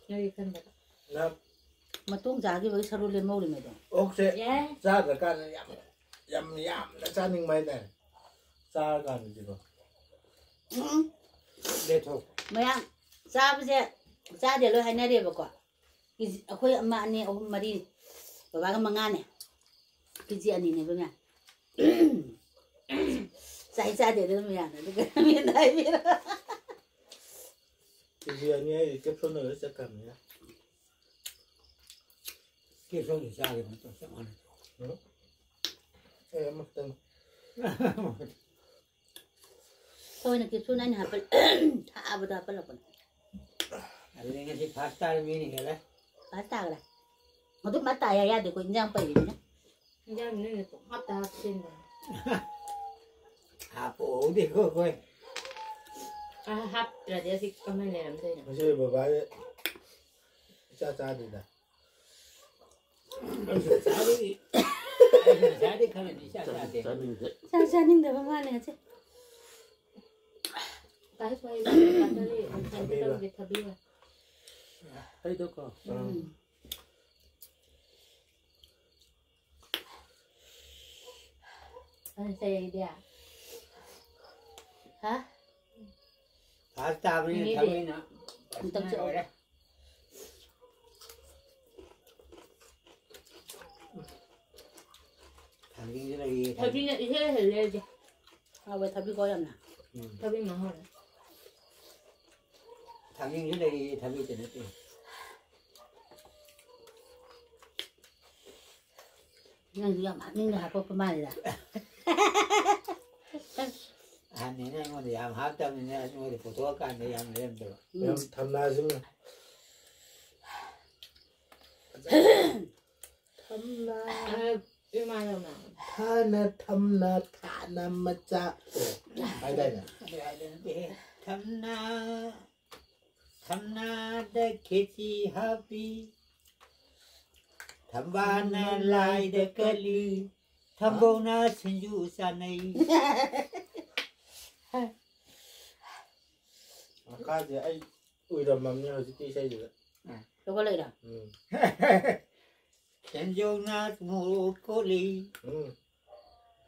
ꯅꯣꯏꯒꯤ ꯈꯟꯕꯗ꯫ ꯅꯪ ꯃꯇꯣꯡ ꯆꯥꯈꯤꯕꯒꯤ ꯁꯔꯨ ꯂꯦꯝꯍꯧꯔꯤꯃꯦꯗꯣ꯫ ꯑꯣꯛꯁꯦ ꯌꯥꯏ꯫ ꯆꯥꯗ꯭ꯔꯀꯥꯟꯗ ꯌꯥꯝ ꯌꯥꯝ ꯌꯥꯝꯅ ꯆꯥꯅꯤꯡꯕ ꯍꯥꯏꯇꯥꯔꯦ꯫ ꯆꯥꯔꯀꯥꯟꯗꯗꯤꯀꯣ꯫ ꯎꯝ꯫ ꯂꯦꯊꯣꯛ꯫ ꯃꯌꯥꯝ ꯆꯥꯕꯁꯦ ꯆꯥꯗꯦ ꯂꯣꯏ ꯍꯥꯏꯅꯔꯦꯕꯀꯣ꯫ ꯀꯦꯖꯤ ꯑꯩꯈꯣꯏ ꯑꯃ, ꯑꯅꯤ, ꯑꯍꯨꯝ, ꯃꯔꯤ, ꯕꯕꯥꯒ ꯃꯉꯥꯅꯦ꯫ ꯀꯦꯖꯤ ꯑꯅꯤꯅꯦꯕ ꯃꯌꯥꯝ꯫ ꯆꯥꯏ ꯆꯥꯗꯦ ꯑꯗꯨꯝ ꯃꯌꯥꯝꯅ ꯑꯗꯨꯒ ꯃꯤꯅ ꯍꯥꯏꯕꯤꯔꯣ꯫ ꯀꯦꯖꯤ ꯑꯅꯤ ꯍꯥꯏꯁꯦ ꯀꯦꯞꯁꯨꯜꯅ ꯂꯣꯏ ꯆꯠꯈ꯭ꯔꯕꯅꯤꯅ꯫ ꯀꯦꯞꯁꯨꯜꯗꯨ ꯆꯥꯒꯦ ꯅꯠꯇ꯭ꯔꯣ? ꯆꯞ ꯃꯥꯟꯅꯩ꯫ ꯎꯝ꯫ ꯑꯩ ꯑꯃꯈꯛꯇꯪ꯫ ꯊꯑꯣꯏꯅ ꯀꯦꯞꯁꯨꯜ ꯑꯩꯅ ꯍꯥꯞꯄ-, ꯊꯥꯕꯗ ꯍꯥꯞꯄꯜꯂꯛꯄꯅꯦ꯫ ꯑꯗꯨꯗꯤ ꯉꯁꯤ ꯐꯥꯔꯁ ꯇꯥꯔꯦ, ꯃꯤꯅ ꯍꯦꯜꯂꯦ꯫ ꯐꯥꯔꯁ ꯇꯥꯈ꯭ꯔꯦ꯫ ꯑꯗꯨꯝ ꯃꯇꯥ ꯌꯥ ꯌꯥꯗꯦꯀꯣ, ꯏꯟꯖꯥꯡ ꯄꯩꯔꯤꯅꯤꯅ꯫ ꯏꯟꯖꯥꯡ ꯅꯣꯏꯅ ꯄꯪꯍꯥꯞꯇ ꯍꯥꯞꯆꯤꯟꯕ꯫ ꯍꯥꯞꯄꯍꯧꯗꯦꯀꯣ ꯑꯩꯈꯣꯏ꯫ ꯑ, ꯍꯥꯞꯇ꯭ꯔꯗꯤ ꯑꯁꯤ ꯀꯃꯥꯏꯅ ꯂꯩꯔꯝꯗꯣꯏꯅꯣ? ꯉꯁꯤ ꯕꯕꯥꯁꯦ ꯏꯆꯥ ꯆꯥꯗꯦꯗ꯫ ꯑꯩꯁꯨ ꯉꯁꯥꯏꯗꯒꯤ, ꯑꯩꯁꯨ ꯉꯁꯥꯏꯗꯒꯤ ꯈꯪꯉꯤꯅꯤ, ꯏꯆꯥ ꯆꯥꯗꯦ꯫ ꯆꯥꯅꯤꯡꯗꯦ꯫ ꯆꯥꯛ ꯆꯥꯅꯤꯡꯗꯕ ꯃꯥꯜꯂꯦ ꯉꯁꯤ꯫ ꯀꯥꯏ ꯀꯥꯏ ꯀꯥꯏ ꯀꯥꯏ ꯀꯥꯏ ꯇꯧꯒꯦ ꯊꯕꯤꯒ? ꯑꯩꯗꯣꯀꯣ꯫ ꯎꯝ꯫ ꯑꯗꯨ ꯆꯩꯗꯤ? ꯍꯥ? ꯐꯥꯔꯁ ꯇꯥꯕꯅꯤꯅ ꯃꯤꯗꯤ ꯊꯕꯤꯅ ꯑꯝꯇꯪ ꯆꯠꯂꯣ꯫ ꯂꯣꯏꯔꯦ꯫ ꯊꯥꯡꯖꯤꯡꯁꯨ ꯂꯩꯔꯤ꯫ ꯊꯕꯤꯅ ꯏꯍꯦ ꯍꯦꯜꯂꯦ ꯑꯩꯗꯤ꯫ ꯍꯥꯎꯋꯦ ꯊꯕꯤꯀꯣ ꯌꯥꯝꯅ꯫ ꯎꯝ꯫ ꯊꯕꯤ ꯃꯍꯥꯎꯔꯦ꯫ ꯊꯥꯡꯖꯤꯡꯁꯨ ꯂꯩꯔꯤ, ꯊꯕꯤꯇ ꯅꯠꯇꯦ꯫ ꯅꯪꯁꯨ ꯌꯥꯝ ꯍꯥꯞꯅꯤꯡꯅ ꯍꯥꯞꯄꯛꯄ ꯃꯥꯜꯂꯤꯗ꯫ ꯑꯍꯟꯅꯤꯅ ꯑꯩꯉꯣꯟꯗ ꯌꯥꯝ ꯍꯥꯞꯇꯕꯅꯤꯅ ꯑꯩꯉꯣꯟꯗ ꯄꯨꯊꯣꯛꯑꯀꯥꯟꯗ ꯌꯥꯝ ꯂꯩꯔꯝꯗꯕ꯫ ꯎꯝ꯫ ꯌꯥꯝ ꯊꯝꯅꯥꯁꯤꯃ꯫ ꯊꯝꯅꯥ꯫ ꯏꯃꯥꯟꯅꯕ꯫ ꯊꯥꯅ ꯊꯝꯅ ꯊꯥꯅ ꯃꯆꯥ꯫ ꯍꯥꯏꯗꯥꯏꯅꯦ? ꯊꯝꯅꯥ꯫ ꯊꯝꯅꯥꯗ ꯈꯦꯆꯤ ꯍꯥꯞꯄꯤ꯫ ꯊꯝꯕꯥꯜꯅ ꯂꯥꯏꯗ ꯀꯠꯂꯤ꯫ ꯊꯝꯕꯧꯅ ꯁꯤꯡꯖꯨ ꯆꯥꯅꯩ꯫ ꯃꯈꯥꯁꯦ ꯑꯩ ꯎꯏꯔꯝꯃꯝꯅꯦ ꯍꯧꯖꯤꯛꯀꯤ ꯏꯁꯩꯗꯨꯗ꯫ ꯂꯧꯈꯠꯂꯛꯏꯔꯥ? ꯎꯝ꯫ ꯈꯦꯟꯖꯧꯅ ꯃꯣꯔꯣꯛ ꯀꯣꯠꯂꯤ꯫ ꯎꯝ꯫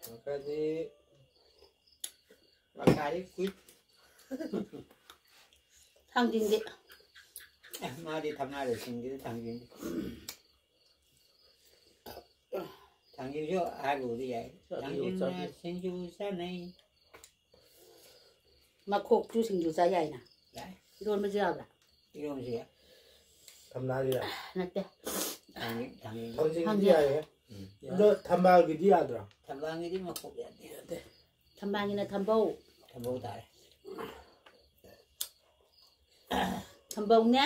ꯃꯈꯥꯗꯤ ꯃꯈꯥꯗꯤ ꯀꯨꯏ-, ꯊꯥꯡꯖꯤꯡꯗꯤ꯫ ꯑꯦ, ꯃꯥꯗꯤ ꯊꯝꯅꯥꯗ ꯁꯤꯡꯗꯦꯗ ꯊꯥꯡꯖꯤꯡꯗꯤ꯫ ꯊꯥꯡꯖꯤꯡꯁꯨ ꯍꯥꯏꯕꯕꯨꯗꯤ ꯌꯥꯏ꯫ ꯆꯥꯕꯤꯌꯨ, ꯊꯥꯡꯖꯤꯡꯅ ꯆꯥꯕꯤꯌꯨ꯫ ꯁꯤꯡꯖꯨ ꯆꯥꯅꯩ꯫ ꯃꯈꯣꯛꯁꯨ ꯁꯤꯡꯖꯨ ꯆꯥ ꯌꯥꯏꯅ꯫ ꯌꯥꯏ꯫ ꯏꯔꯣꯟꯕꯁꯨ ꯌꯥꯕ꯭ꯔꯥ? ꯏꯔꯣꯟꯕꯁꯨ ꯌꯥꯏ꯫ ꯊꯝꯅꯥꯒꯤꯔ? ꯅꯠꯇꯦ꯫ ꯊꯥꯡꯖꯤꯡ, ꯊꯥꯡꯖꯤꯡ꯫ ꯊꯥꯡꯖꯤꯡꯒꯤꯗꯤ ꯊꯥꯡꯖꯤꯡ꯫ ꯌꯥꯏꯌꯦ꯫ ꯎꯝ꯫ ꯑꯗꯣ ꯊꯝꯕꯥꯜꯒꯤꯗꯤ ꯌꯥꯗ꯭ꯔꯣ? ꯊꯝꯕꯥꯜꯒꯤꯗꯤ ꯃꯈꯣꯛ ꯌꯥꯗꯦ꯫ ꯌꯥꯗꯦ꯫ ꯊꯝꯕꯥꯜꯒꯤꯅ ꯊꯝꯕꯧ꯫ ꯊꯝꯕꯧ ꯇꯥꯔꯦ꯫ ꯊꯝꯕꯧꯅꯦ꯫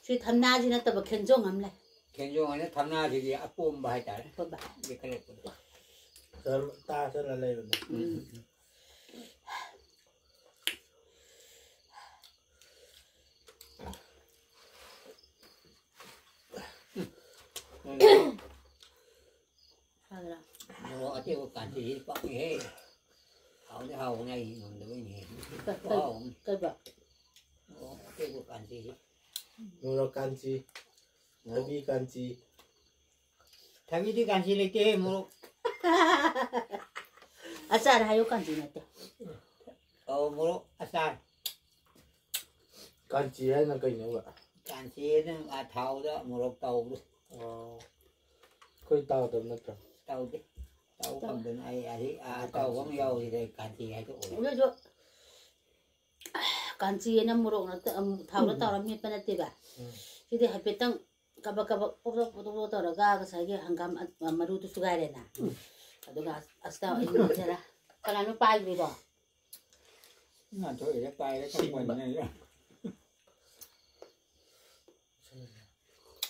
ꯁꯤ ꯊꯝꯅꯥꯁꯤ ꯅꯠꯇꯕ ꯈꯦꯟꯖꯣꯡ ꯑꯃ ꯂꯩ꯫ ꯈꯦꯟꯖꯣꯡ ꯍꯥꯏꯅ ꯊꯝꯅꯥꯁꯤꯗꯤ ꯑꯄꯣꯝꯕ ꯍꯥꯏꯇꯥꯔꯦ꯫ ꯑꯄꯣꯝꯕ꯫ ꯂꯦꯛꯈꯠꯂꯛꯄꯗꯣ꯫ ꯇꯥ ꯆꯠꯂ ꯂꯩꯕꯅꯦ꯫ ꯎꯝ꯫ ꯎꯝ꯫ ꯐꯗ꯭ꯔꯥ? ꯃꯣꯔꯣꯛ ꯑꯇꯦꯛꯄ ꯀꯥꯟꯆꯤꯁꯤ ꯄꯛꯏꯍꯦ꯫ ꯍꯥꯎꯗꯤ ꯍꯥꯎꯕꯅꯦ, ꯑꯩ ꯉꯝꯗꯕꯩꯅꯦ꯫ ꯀ-, ꯀ-, ꯈꯨꯍꯥꯎ ꯑꯃ꯫ ꯀꯩꯕ? ꯃꯣꯔꯣꯛ ꯑꯇꯦꯛꯄ ꯀꯥꯟꯆꯤꯁꯤ꯫ ꯃꯣꯔꯣꯛ ꯀꯥꯟꯆꯤ, ꯃꯣꯔꯣꯛ꯫ ꯊꯕꯤ ꯀꯥꯟꯆꯤ꯫ ꯊꯕꯤꯗꯤ ꯀꯥꯟꯆꯤ ꯂꯩꯇꯦꯍꯦ, ꯃꯣꯔꯣꯛ꯫ ꯑꯆꯥꯔ ꯍꯥꯏꯌꯣ, ꯀꯥꯟꯆꯤ ꯅꯠꯇꯦ꯫ ꯑꯧ, ꯃꯣꯔꯣꯛ ꯑꯆꯥꯔ꯫ ꯀꯥꯟꯆꯤ ꯍꯥꯏꯅ ꯀꯩꯅꯣꯕ? ꯀꯥꯟꯆꯤ ꯍꯥꯏꯅ, ꯑꯥ, ꯊꯥꯎꯗ ꯃꯣꯔꯣꯛ ꯇꯧꯕꯗꯣ꯫ ꯑꯣ꯫ ꯑꯩꯈꯣꯏ ꯇꯥꯎꯗꯕ ꯅꯠꯇ꯭ꯔꯣ? ꯇꯧꯗꯦ꯫ ꯇꯧ ꯇꯧ꯫ ꯐꯪꯗꯅ ꯑꯩ, ꯑꯩ, ꯑꯥ, ꯑꯇꯥꯎꯕ ꯑꯃ ꯌꯥꯎꯔꯤꯗ ꯑꯩ ꯀꯥꯟꯆꯤ ꯍꯥꯏꯗꯣꯛꯑꯣ꯫ ꯑꯗꯨꯁꯨ ꯀꯥꯟꯆꯤ ꯍꯥꯏꯅ ꯃꯣꯔꯣꯛ ꯅꯠꯇ-, ꯑꯝ, ꯊꯥꯎꯗ ꯎꯝ꯫ ꯇꯧꯔ ꯃꯦꯠꯄ ꯅꯠꯇꯦꯕ꯫ ꯎꯝ꯫ ꯁꯤꯗꯤ ꯍꯥꯏꯐꯦꯠꯇꯪ ꯀꯕꯛ ꯀꯕꯛ ꯄꯣꯞ ꯄꯣꯞ ꯄꯣꯞ ꯄꯣꯞ ꯇꯧꯔꯒ ꯉꯁꯥꯏꯒꯤ ꯍꯪꯒꯥꯝ ꯑ-, ꯃꯔꯨꯗꯨ ꯁꯨꯒꯥꯏꯔꯦꯅ꯫ ꯑꯗꯨꯒ ꯑꯁꯇꯥ ꯑꯩ ꯉꯧꯖꯔꯦ꯫ ꯀꯅꯥꯅꯣ ꯄꯥꯏꯈ꯭ꯔꯤꯗꯣ? ꯉꯥꯟꯊꯣꯛꯏꯔ ꯄꯥꯏꯔ ꯁꯤꯟꯕ꯫ ꯈꯪꯕꯅꯤꯅ ꯑꯩꯁꯨ꯫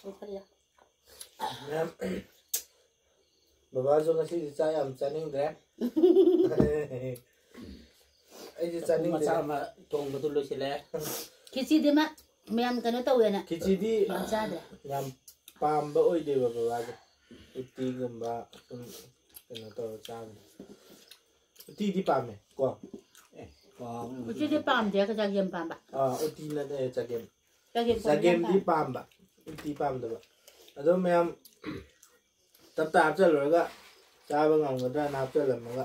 ꯑꯣ, ꯈꯔ ꯌꯥ-, ꯃꯌꯥꯝ, ꯕꯕꯥꯁꯨ ꯉꯁꯤꯗꯤ ꯆꯥꯛ ꯌꯥꯝ ꯆꯥꯅꯤꯡꯗ꯭ꯔꯦ꯫ ꯑꯩꯁꯨ ꯆꯐꯨ ꯆꯥꯅꯤꯡꯗ꯭ꯔꯦ꯫ ꯃꯆꯥ ꯑꯃ ꯊꯣꯡꯕꯗꯨ ꯂꯣꯏꯁꯤꯜꯂꯦ꯫ ꯈꯦꯆꯤꯗꯤ ꯃꯥ ꯃꯌꯥꯝ ꯀꯩꯅꯣ ꯇꯧꯋꯦꯅ ꯈꯦꯆꯤꯗꯤ ꯌꯥꯝ ꯆꯥꯗ꯭ꯔꯦ꯫ ꯌꯥꯝ ꯄꯥꯝꯕ ꯑꯣꯏꯗꯦꯕ ꯕꯕꯥꯁꯦ꯫ ꯎꯇꯤꯒꯨꯝꯕ ꯁꯨꯝ ꯀꯩꯅꯣ ꯇꯧꯔ ꯆꯥꯕꯗꯣ꯫ ꯎꯇꯤꯗꯤ ꯄꯥꯝꯃꯦ ꯀꯣ꯫ ꯑꯦ, ꯀꯥꯎꯔꯦ꯫ ꯎꯇꯤꯗꯤ ꯄꯥꯝꯗꯦ, ꯆꯒꯦꯝ ꯄꯥꯝꯕ꯫ ꯑꯥ, ꯎꯇꯤ ꯅꯠꯇꯦ, ꯆꯒꯦꯝ꯫ ꯆꯒꯦꯝ ꯄꯥꯝꯃꯦ, ꯌꯥꯝ ꯆꯒꯦꯝꯗꯤ ꯄꯥꯝꯃꯦ꯫ ꯄꯥꯝꯕ, ꯎꯇꯤ ꯄꯥꯝꯗꯕ꯫ ꯑꯗꯣ ꯃꯌꯥꯝ ꯇꯞ ꯇꯥ ꯍꯥꯞꯆꯜꯂꯨꯔꯒ ꯆꯥꯕ ꯉꯝꯒꯗ꯭ꯔꯅ ꯍꯥꯞꯆꯜꯂꯝꯃꯒ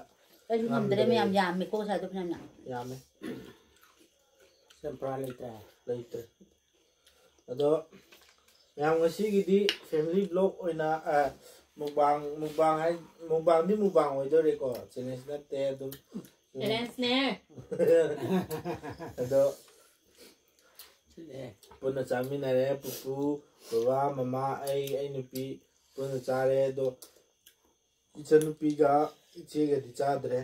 ꯑꯩꯁꯨ ꯉꯝꯗ꯭ꯔꯦ, ꯉꯝꯗ꯭ꯔꯦ꯫ ꯃꯌꯥꯝ ꯌꯥꯝꯃꯦꯀꯣ ꯉꯁꯥꯏꯗꯣ ꯐꯅꯌꯥꯝ ꯌꯥꯝꯃꯦ꯫ ꯌꯥꯝꯃꯦ꯫ ꯆꯝꯄ꯭ꯔꯥ ꯂꯩꯇ꯭ꯔꯦ꯫ ꯂꯩꯇ꯭ꯔꯦ꯫ ꯑꯗꯣ ꯃꯌꯥꯝ ꯉꯁꯤꯒꯤꯗꯤ family vlog ꯑꯣꯏꯅ, ꯑ, mukbang, mukbang ꯍꯥꯏ, mukbangꯗꯤ mukbang ꯑꯣꯏꯗꯣꯔꯦꯀꯣ꯫ Challenge ꯅꯠꯇꯦ, ꯑꯗꯨꯝ꯫ Challengeꯅꯦ꯫ ꯑꯗꯣ ꯁꯤꯅꯦ꯫ ꯄꯨꯟꯅ ꯆꯥꯃꯤꯟꯅꯔꯦ꯫ ꯄꯨꯄꯨ, ꯕꯕꯥ, ꯃꯃꯥ, ꯑꯩ, ꯑꯩ ꯅꯨꯄꯤ ꯄꯨꯟꯅ ꯆꯥꯔꯦ꯫ ꯑꯗꯣ ꯏꯆꯟꯅꯨꯄꯤꯒ ꯏꯆꯦꯒꯗꯤ ꯆꯥꯗ꯭ꯔꯦ,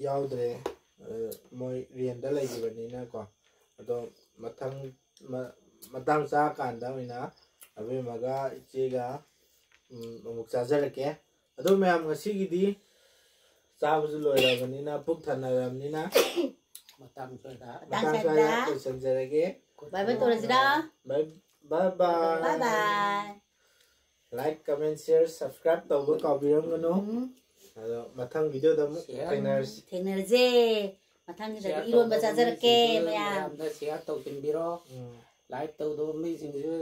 ꯌꯥꯎꯗ꯭ꯔꯦ꯫ ꯑ, ꯃꯣꯏ ꯔꯦꯟꯗ ꯂꯩꯈꯤꯕꯅꯤꯅꯀꯣ꯫ ꯑꯗꯣ ꯃꯊꯪ, ꯃ-, ꯃꯇꯥꯡ ꯆꯥꯀꯥꯟꯗ ꯑꯣꯏꯅ ꯑꯕꯦꯝꯃꯒ ꯏꯆꯦꯒ, ꯎꯝ, ꯑꯃꯨꯛ ꯆꯥꯖꯔꯛꯀꯦ꯫ ꯑꯗꯣ ꯃꯌꯥꯝ ꯉꯁꯤꯒꯤꯗꯤ ꯆꯥꯕꯁꯨ ꯂꯣꯏꯔꯕꯅꯤꯅ, ꯄꯨꯛ ꯊꯟꯅꯔꯕꯅꯤꯅ, ꯃꯇꯥꯡ ꯁ꯭ꯋꯥꯏꯗ ꯃꯇꯥꯡ ꯁ꯭ꯋꯥꯏꯗ ꯂꯣꯏꯁꯤꯟꯖꯔꯒꯦ꯫ Bye bye ꯇꯧꯔꯁꯤꯔꯥ? Bye, bye bye꯫ Bye bye꯫ Like, comment, share, subscribe ꯇꯧꯕ ꯀꯥꯎꯕꯤꯔꯝꯒꯅꯨ꯫ ꯎꯝ꯫ ꯑꯗꯣ ꯃꯊꯪ videoꯗ ꯑꯃꯨꯛ share ꯊꯦꯡꯅꯔꯁꯤ꯫ ꯊꯦꯡꯅꯔꯁꯦ꯫ ꯃꯊꯪꯒꯤꯗꯗꯤ share ꯏꯔꯣꯟꯕ ꯇꯧꯗꯕ ꯆꯥꯖꯔꯛꯀꯦ, ꯃꯤꯁꯤꯡꯁꯨ ꯃꯌꯥꯝ꯫ ꯃꯌꯥꯝꯗ share ꯇꯧꯁꯤꯟꯕꯤꯔꯣ꯫ ꯎꯝ꯫ Like ꯇꯧꯗꯕ ꯃꯤꯁꯤꯡꯁꯨ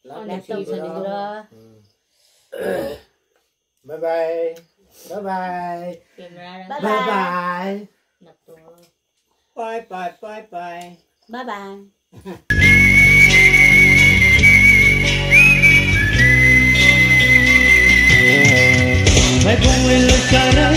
like like ꯇꯧꯁꯤꯟꯕꯤꯔꯣ꯫ ꯇꯧꯁꯤꯟꯕꯤꯔꯣ꯫ ꯎꯝ꯫ Bye bye. Bye bye. Camera bye bye. Bye bye. ꯅꯞꯇꯣ꯫ Bye bye, bye bye. Bye bye. ꯃꯥꯏꯕꯣꯡ ꯂꯣꯏ ꯂꯣꯏ ꯆꯥꯔꯝ